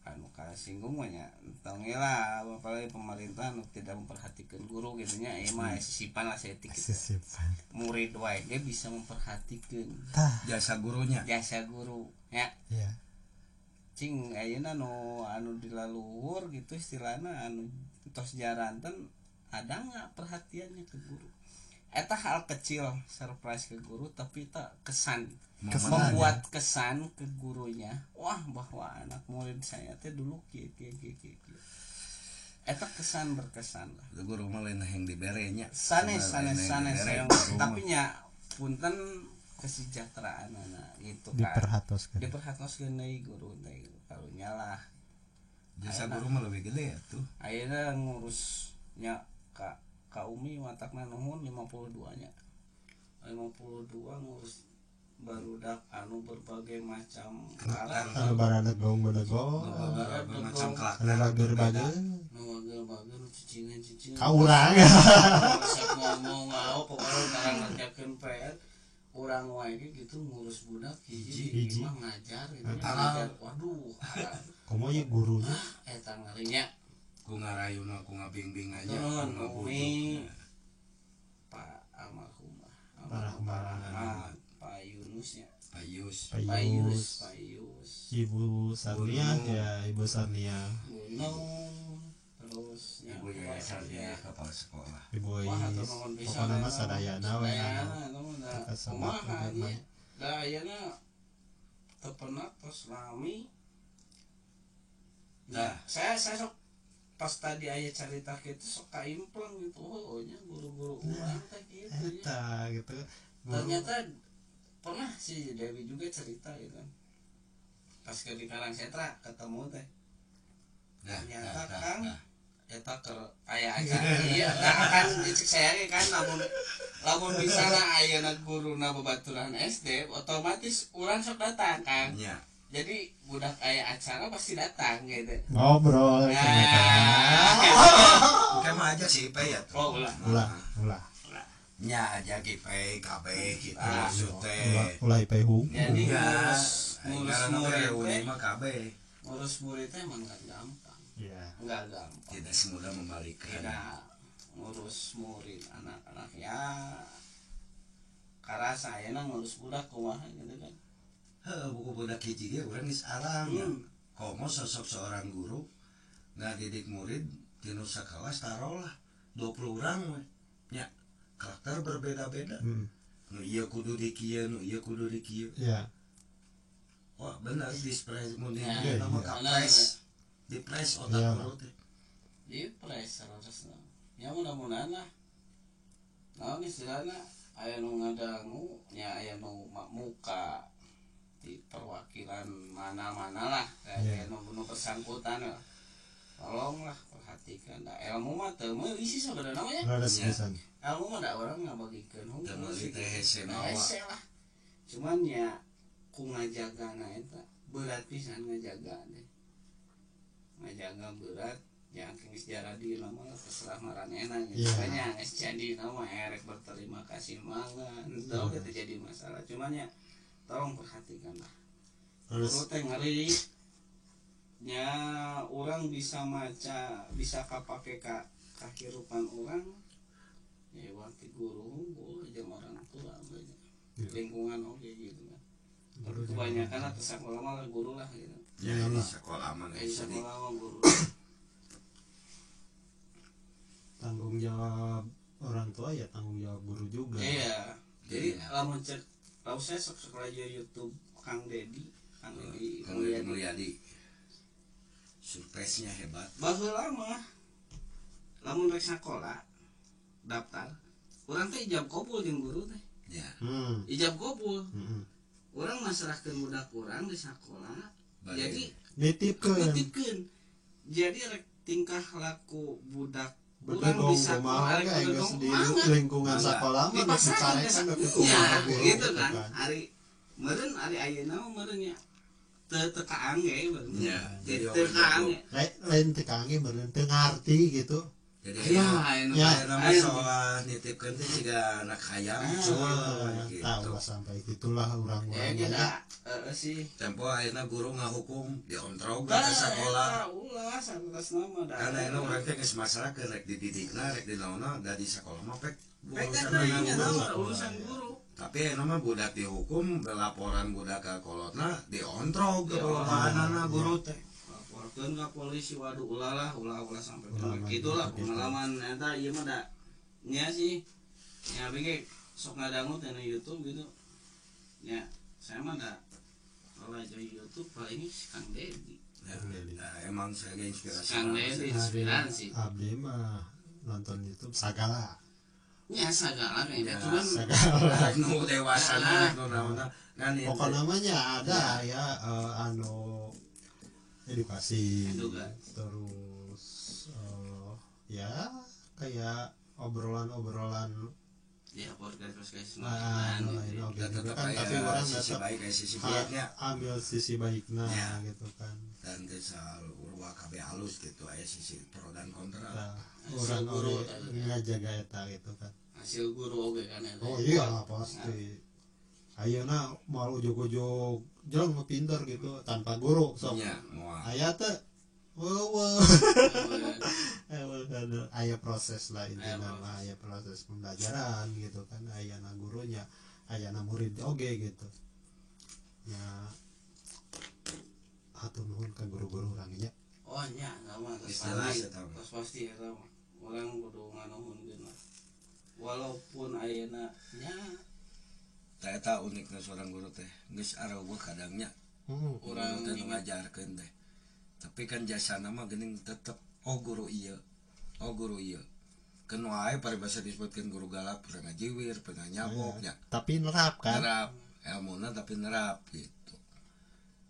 anu kasinggung mah nya entong lah apalagi pemerintah nu tidak memperhatikan guru gitu nya ieu mah sisipan lah saeutik gitu. Sisipan. Murid wae ge bisa memperhatikan jasa gurunya. Jasa guru nya. Iya. Cing ayeuna nu anu dilaluhur gitu istilahna anu tos jaranten ada nggak perhatiannya ke guru. Eta hal kecil surprise ke guru tapi tak kesan membuat ya? Kesan ke gurunya wah bahwa anak murid saya teh dulu kieu kieu kieu kieu. Eta kesan berkesan lah. Guru mah lain yang dibere nya. Sanes sanes sanes tapi nya punten kesejahteraan anak gitu kan. Diperhatoskeun. Diperhatoskeun deui guru teh karunya lah. Jasa guru mah lebih gede ya tuh. Ayeuna ngurusnya ka Umi watakna nuhun 52 nya. 52 ngurus barudak anu berbagai macam karakter. Anu baradegong bedegong. Berbagai macam karakter. Anu berbagai. Nu bageur-bageur nu cicingan-cicingan. Ka urang. Sok ngomong ngao pokona urang ngerjakeun PR. Urang wae ge gitu ngurus budak hiji mah ngajar gitu. Ngajar waduh. Komo ieu gurunya eta ngerinya. Ku ngarayuna ku ngabingbing aja. Nuhun Umi. Pak almarhum. Pak Yunus ya. Pak Yus. Pak Yus, Pak Yus. Ibu Sarnia ya, Ibu Sarnia. Gunung terus Ibu Sarnia kepala sekolah. Ibu Is. Pokona mah sadayana we. Kumaha nya? Da ayeuna teu pernah tos lami. Nah, saya sok pas tadi aya carita kitu sok kaimpleng gitu. Oh nya guru-guru urang teh kitu nya. Eta gitu. Ternyata pernah si Dewi juga cerita gitu kan. Pas ke di Karang Setra ketemu teh. Ternyata Kang eta keur aya acara iya nah kan cek saya ge kan lamun misalna ayeuna guruna babaturan SD otomatis urang sok datang Kang. Nya. Jadi budak aya acara pasti datang gitu. Ngobrol nah. Kayak mah aja sih Pe ya. Oh ulah. Ulah. Nya aja ki Pe KB gitu maksud teh. Ulah Pe hung. Jadi ngurus murid mah KB. Ngurus murid teh emang enggak gampang. Iya. Enggak gampang. Tidak semudah membalikan. Tidak. Ngurus murid anak-anak ya. Karena saya ngurus budak kumaha gitu kan. Heuh, buku budak hiji ge urang geus arang. Komo sosok seorang guru ngadidik murid tinu sakelas taruhlah 20 orang we. Nya, karakter berbeda-beda. Nu ieu kudu di kieu, nu ieu kudu di kieu. Iya. Wah, bener dispres mun di nama kapres. Dipres otak guru teh. Dipres harusna. Ya mudah-mudahan lah. Naon istilahna aya nu ngadangu nya aya nu muka di perwakilan mana-mana lah kayak nu bersangkutan lah. Tolonglah perhatikan da ilmu mah teu meuli sih sebenarnya mah nya. Ilmu mah da urang ngabagikeun hungkul sih teh hese mawa. Lah. Cuman ya ku ngajagana eta berat pisan ngajaga teh. Ngajaga berat ya geus jaradi mah terserah maranehna gitu kan nya geus jadi mah erek berterima kasih mangga henteu oge teu jadi masalah cuman ya tolong perhatikan lah. Guru teh ngeri nya orang bisa maca bisa kapake ka kahirupan orang ya waktu guru unggul jeung orang tua banyak lingkungan oge gitu kan. Kebanyakan atau sekolah mah guru lah gitu. Ya di sekolah mah sekolah mah guru. Tanggung jawab orang tua ya tanggung jawab guru juga. Iya. Jadi lamun cek tahu saya sok aja YouTube Kang Dedi, Kang Dedi Mulyadi. Surprise-nya hebat. Baheula mah lamun rek sakola daftar, urang teh ijab kabul jeung guru teh. Ya. Ijab kabul. Urang masrahkeun budak urang di sakola. Jadi nitipkeun. Jadi rek tingkah laku budak urang di sakola di lingkungan sakola mah dicarekan ya, gitu kan. Ari meureun ari ayeuna mah meureun nya teu teu kaangge meureun. Teu kaangge. Lain teu kaangge meureun teu ngarti gitu. Jadi ya, nama seolah nitipkeun teh siga anak hayam gitu. Tahu sampai gitulah urang-urang. Ya sih. Tempo ayeuna guru ngahukum diontrog ka sakola. Ulah satasna mah da. Karena ayeuna urang teh geus masrahkeun rek dididikna rek dinaonna da di sakola mah pek urusan guru. Tapi ayeuna mah budak dihukum, laporan budak ka kolotna diontrog ke balahanana guru teh. Laporkeun ka polisi, waduh ulah lah, ulah sampai gitulah pengalaman eta ieu mah da nya sih. Nya abi ge sok ngadangu teh na YouTube gitu. Nya saya mah da kalau aja YouTube paling si Kang Dedi. Nah, emang saya inspirasi. Kang Dedi inspirasi. Abdi mah nonton YouTube sagala. Ya sagala ya, cuman sagala nu dewasa nu naonna kan pokoknya namanya ada ya anu edukasi terus ya kayak obrolan-obrolan ya podcast-podcast nah, lain oke gitu kan, tapi orang sisi baik kayak sisi baiknya ambil sisi baiknya ya, gitu kan dan desa urwa KB halus gitu aya sisi pro dan kontra nah, orang guru ngajaga eta gitu kan hasil guru oge kan eta. Oh iya pasti nah. Ayeuna moal ujug-ujug jeleng mah pinter gitu tanpa guru sok nya moal aya teh weuh aya proses lah intinya mah aya proses pembelajaran gitu kan ayana gurunya ayana murid oge gitu ya hatur nuhun ka guru-guru urang nya. Oh nya sama terus pasti eta mah urang kudu nganuhunkeun lah walaupun ayeuna nya tah eta unikna seorang guru teh geus areuweuh kadangnya urang teh ngajarkeun teh tapi kan jasana mah geuning tetep oh guru ieu keun wae paribasa disebutkeun guru galak pernah ngajiwir pernah nyabok nya tapi nerap kan nerap elmuna tapi nerap gitu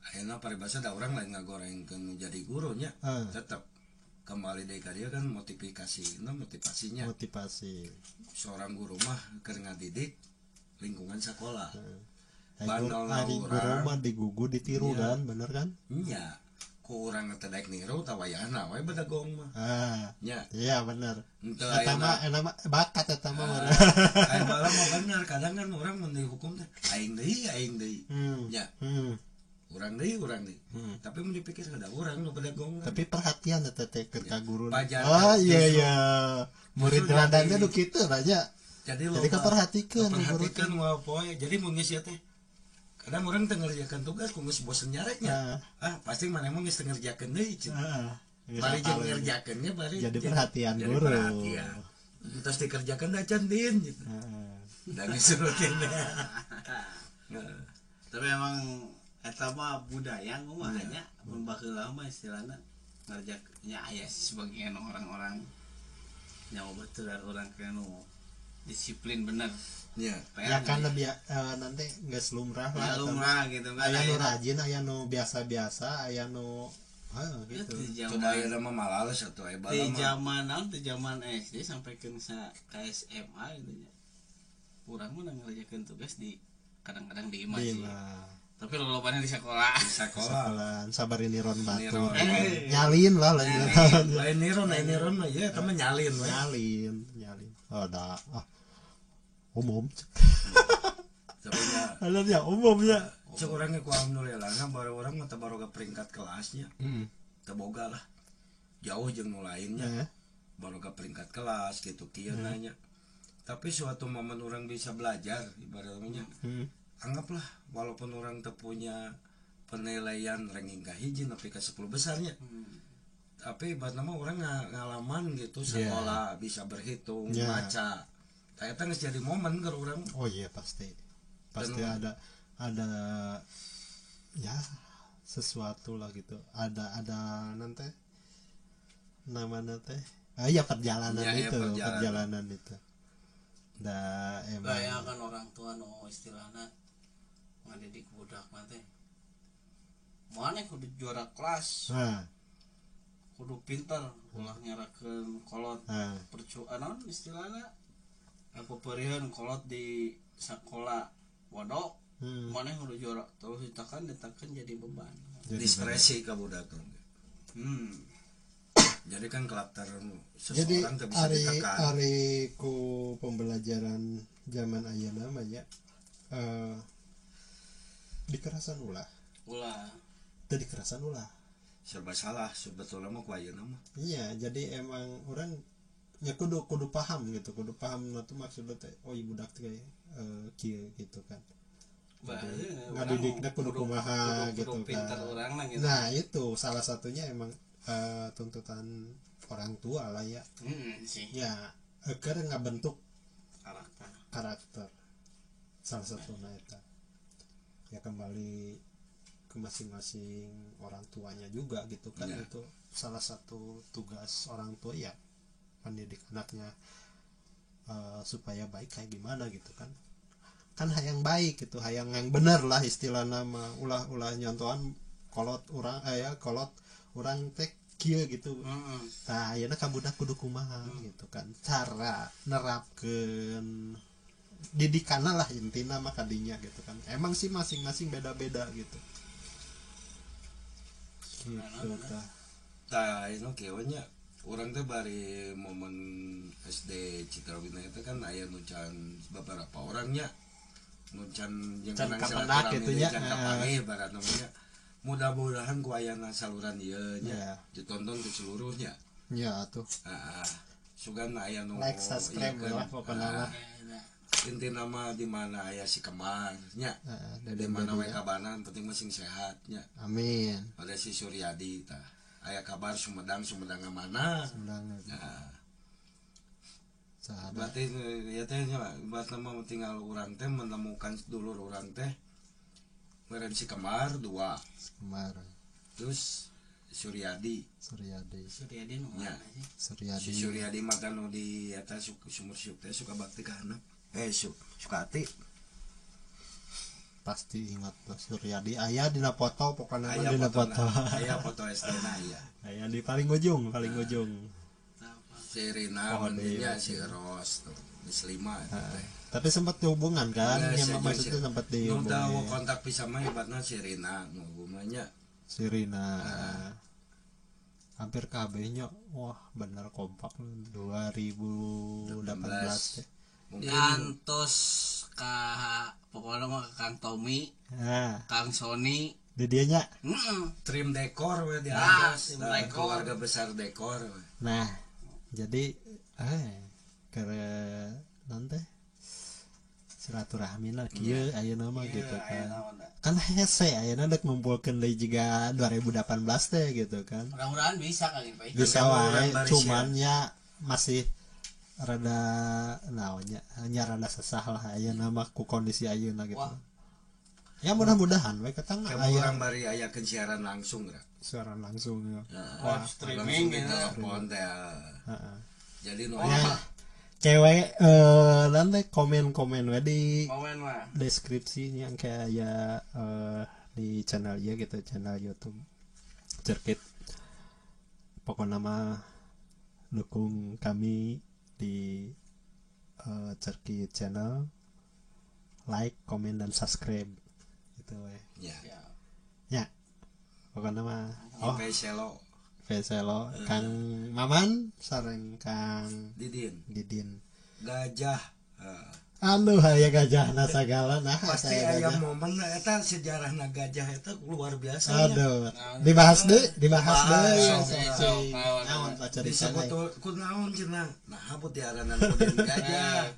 ayeuna paribasa da urang lain ngagorengkeun jadi gurunya tetep kembali deui ka dieu kan motivasinya motivasi seorang guru mah keur ngadidik lingkungan sekolah. Bandel guru mah digugu ditiru ya. Kan bener kan nya ku urang teh daek niru tawayahna we bedegong mah nya iya bener eta mah bakat eta mah aya balah mah bener kadang kan urang mun dihukum teh aing deui nya urang deui tapi mun dipikir kada urang nu bedegong tapi perhatian eta teh keur ka guru. Oh iya iya murid teladannya nu kitu aja. Jadi kaperhatikeun kaperhatikeun moal poe. Jadi mun geus ieu teh kadang urang teu ngerjakeun tugas ku geus bosen nyareknya. Ah pasti maneh mah geus teu ngerjakeun deui cenah. Bari jeung ngerjakeun ge bari jadi perhatian guru. Perhatian. Terus dikerjakeun da can din gitu. Da geus rutin. Tapi emang eta mah budaya kumaha nya mun baheula mah istilahna ngerjaknya aya sebagian orang-orang nyawa betulan orang kanu disiplin bener ya, ya kan lebih nanti nggak lumrah lah lumrah gitu kan aya nu rajin aya nu biasa-biasa aya nu gitu sudah aya mah malales atuh aya bala di zaman naon di zaman SD sampai ke SMA gitu nya urang mah ngerjakeun tugas di kadang-kadang di imah sih tapi lolobana di sekolah di sekolah sabar niron batu nyalin lah lain niron mah ya eta mah nyalin we nyalin oh dah umum tapi ya umum ya cek urang ge ku alhamdulillah baru urang mah teu baroga peringkat kelasnya teu boga lah jauh jeung nu lainnya baroga peringkat kelas gitu kieu nanya tapi suatu momen orang bisa belajar ibaratnya anggaplah walaupun orang teu punya penilaian ranking ka hiji nepi ka 10 besarnya Tapi buat nama orang ngalaman gitu sekolah bisa berhitung, baca. Eta geus jadi momen keur urang. Oh iya pasti. Pasti dan, ada ya sesuatu lah gitu. Ada nanti namanya teh. Ah iya perjalanan ya, itu, ya, perjalanan itu. Da emang ya kan orang tua no istilahna ngadidik budak mah teh. Mana kudu juara kelas. Nah. Kudu pinter, ulah nyerakeun kolot. Percuanan istilahna aku perihan kolot di sekolah bodoh mana yang udah juara terus ditekan jadi beban diskresi ke budak. Jadi kan karakter seseorang jadi, bisa ditekan. Ari ku pembelajaran zaman ayeuna mah nya dikerasan ulah teu dikerasan ulah serba salah sebetulnya mah ku ayeuna mah. Iya, jadi emang orang ya kudu paham gitu, kudu paham itu maksudnya teh oh ibu budak teh kieu gitu kan. Ngadidikna kudu kumaha gitu kan. Gitu. Nah, itu salah satunya emang tuntutan orang tua lah ya. Sih. Ya, keur ngabentuk karakter. Salah satunya eta. Ya kembali ke masing-masing orang tuanya juga gitu kan ya. Itu salah satu tugas orang tua ya mendidik anaknya supaya baik kayak gimana gitu kan. Kan hayang baik gitu, hayang yang bener lah istilah nama ulah nyontohan kolot urang ya kolot urang teh kieu gitu. Tah ayeuna ka budak kudu kumaha gitu kan. Cara nerapkeun didikanna lah intina mah kadinya gitu kan. Emang sih masing-masing beda-beda gitu. Gitu tah. Tah ayeuna kieu nya urang teh bari momen SD Citrawina itu kan aya nu can beberapa orangnya nu can jeung kapenak kitu nya can kapanggih barat namanya. Mudah-mudahan ku ayana saluran ieu nya ditonton ke seluruhnya. Nya atuh. Heeh. Sugan aya nu like subscribe lah pokona mah. Intina mah di mana aya si Kemar nya. Di mana we kabanan penting mah sing sehat nya. Amin. Pada si Suryadi tah. Aya kabar Sumedang mana? Sumedang. Nah. Berarti ya teh nya berarti mah tinggal urang teh menemukan dulur urang teh. Meureun si Kemar dua. Kemar. Terus Suryadi nu nya. Suryadi. Si Suryadi mah nu di eta sumur siuk teh suka bakti ka anak. Sukati. Pasti ingat lah Suryadi aya dina foto pokoknya mah dina foto. Aya foto SD na aya. Aya di paling ujung, paling ujung. Si Rina mendingnya si Ros tuh, di lima teh. Tapi sempat dihubungan kan? Ya, maksudnya sempat dihubungan. Nu tahu kontak bisa mah hebatna si Rina nu gumanya. Si Rina. Hampir kabeh nya. Wah, bener kompak 2018 teh. Diantos ka pokoknya mah Kang Tommy, Kang Sony, di dieu nya. Trim dekor we di atas, keluarga besar dekor. Nah, jadi keur nanti silaturahmi lah kieu ayeuna mah gitu kan. Kan hese ayeuna dek ngumpulkeun deui jiga 2018 teh gitu kan. Mudah-mudahan bisa kali Pak. Bisa wae, cuman ya masih rada naonnya nya rada sesah lah ayeuna mah ku kondisi ayeuna gitu. Wah. Ya mudah-mudahan we ketang aya urang bari ayakeun siaran langsung ra. Siaran langsung ya. Wah, streaming gitu telepon teh. Heeh. Jadi nu ya, cewek nanti komen-komen we di komen mah deskripsi yang kayak ya di channel ya gitu, channel YouTube Cerkit. Pokoknya mah dukung kami di Cerkit channel, like, komen dan subscribe gitu we. Ya. Ya. Pokoknya mah Peselo, Kang Maman sareng Kang Didin. Gajah. Aduh aya gajahna sagala nah pasti aya momen eta sejarahna gajah eta luar biasa. Aduh. Dibahas deui, dibahas deui. Naon disebut kunaon cenah. Nah, put diaranan Udin gajah.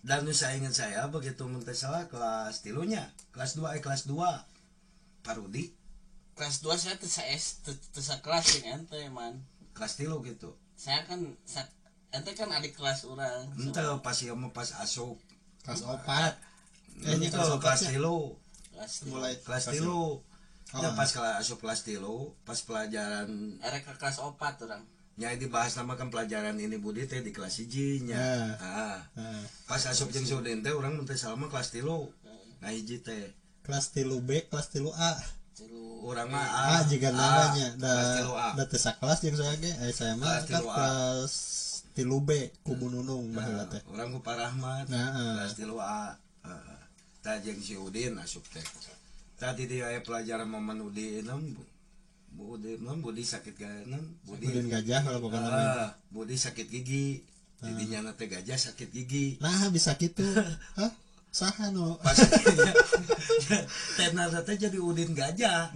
Dan nu saya ingat saya begitu mun teu salah kelas 3 nya, kelas 2 Parudi. Kelas 2 saya teu sa kelas jeung ente man. Kelas 3 gitu. Saya kan ente kan adik kelas urang. Ente pas ieu mah pas asup kelas 4. Nya kelas 3. Mulai kelas 3. Ya pas kelas asup kelas 3, pas pelajaran erek ke kelas 4 urang. Nya dibahas nama kan pelajaran ini Budi teh di kelas 1 nya. Heeh. Pas asup jeung Sudin teh urang mun teh salama kelas 3. Nah hiji teh. Kelas 3B, kelas 3A. Urang mah A juga namanya. Da teu sakelas jeung saya ge, saya mah kelas 3B ku Bu Nunung baheula teh. Urang ku Pak Rahmat. Kelas 3A. Heeh. Tah jeung si Udin asup teh. Tadi dia aya pelajaran momen Udin Budi sakit gigi, Budi gajah kalau pokoknya Budi sakit gigi, didinya teh gajah sakit gigi. Nah bisa gitu, hah? Saha nu? Pas teh teh jadi Udin gajah.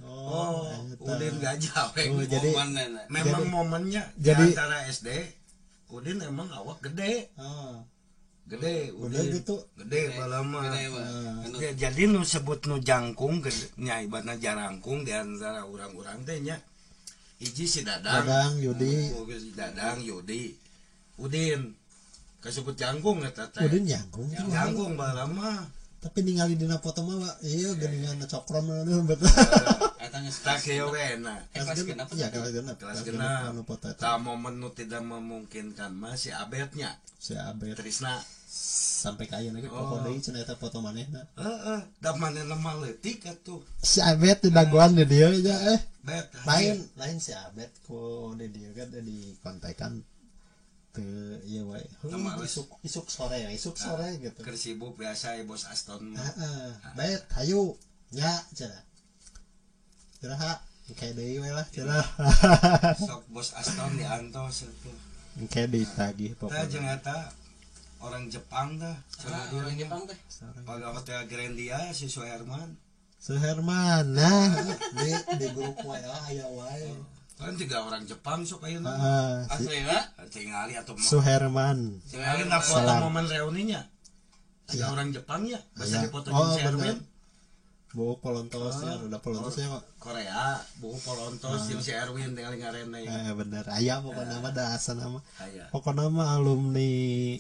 Oh, Udin gajah. Oh, jadi memang jadi, momennya jadi, di antara SD Udin emang awak gede. Gede, Udin gitu. Gede balama. Ya, jadi nu sebut nu jangkung nya ibaratna jarangkung di antara urang-urang teh nya. Hiji si Dadang, Dadang Yudi. Dadang Yudi. Udin kasebut jangkung eta teh. Udin jangkung. Jangkung balama. Tapi ningali dina foto mah ieu geuningan cokrom nu betul. Eta geus tah kieu we na. Kelas genep. Iya, kelas genep. Kelas genep. Tah momen nu tidak memungkinkan mah si Abetnya. Si Abet. Trisna sampai ka ayeuna ge pokok deui cenah eta foto manehna. Heeh, da manehna mah leutik atuh. Si Abet di dagoan di dieu nya Bet. Lain si Abet ku di dieu kan di kontekan teu ieu wae. Isuk sore ya, isuk sore gitu. Keur sibuk biasa bos Aston mah. Heeh. Bet hayu nya cenah. Iraha engke deui we lah cenah. Sok bos Aston diantos atuh. Engke ditagih pokoknya. Tah jeung eta orang Jepang dah, orang Jepang teh. Pada hotel Grandia si Suherman. Suherman, nah di grup WA aya wae. Kan tiga orang Jepang sok ayeuna. Aslina tingali atuh Suherman. Tingali na foto momen reuninya. Tiga orang Jepang ya, bahasa dipoto jeung si Erwin. Buuk polontos ya, udah polontos ya kok. Korea, buuk polontos jeung si Erwin tingali ngarena ya. Bener, aya pokokna mah da asana mah. Pokokna mah alumni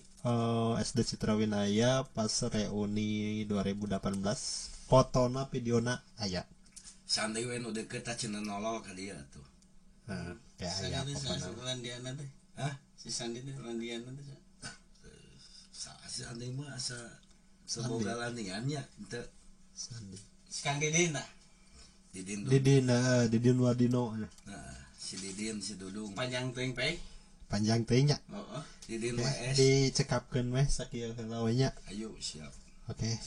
SD Citrawinaya pas reuni 2018 fotona videona aya. Sandai we nu deukeut tah cenah nolol ka dieu atuh. Heeh, ya aya pokokna. Landiana teh. Hah? Si Sandi teh Landiana teh. Si Sandi mah asa seboga landiannya henteu. Sandi. Kang Didin lah. Didin, Didin Wadino. Nah, si Didin, si Dudung. Panjang teuing pe. Panjang teuing nya. Heeh. Didin WS. Dicekapkeun weh sakieu heula we nya. Ayo siap. Oke.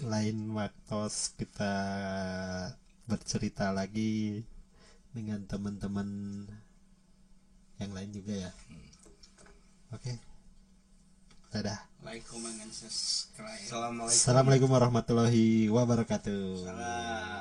Lain waktu kita bercerita lagi dengan teman-teman yang lain juga ya. Oke. Dadah. Like, comment, and subscribe. Assalamualaikum. Assalamualaikum warahmatullahi wabarakatuh. Salam.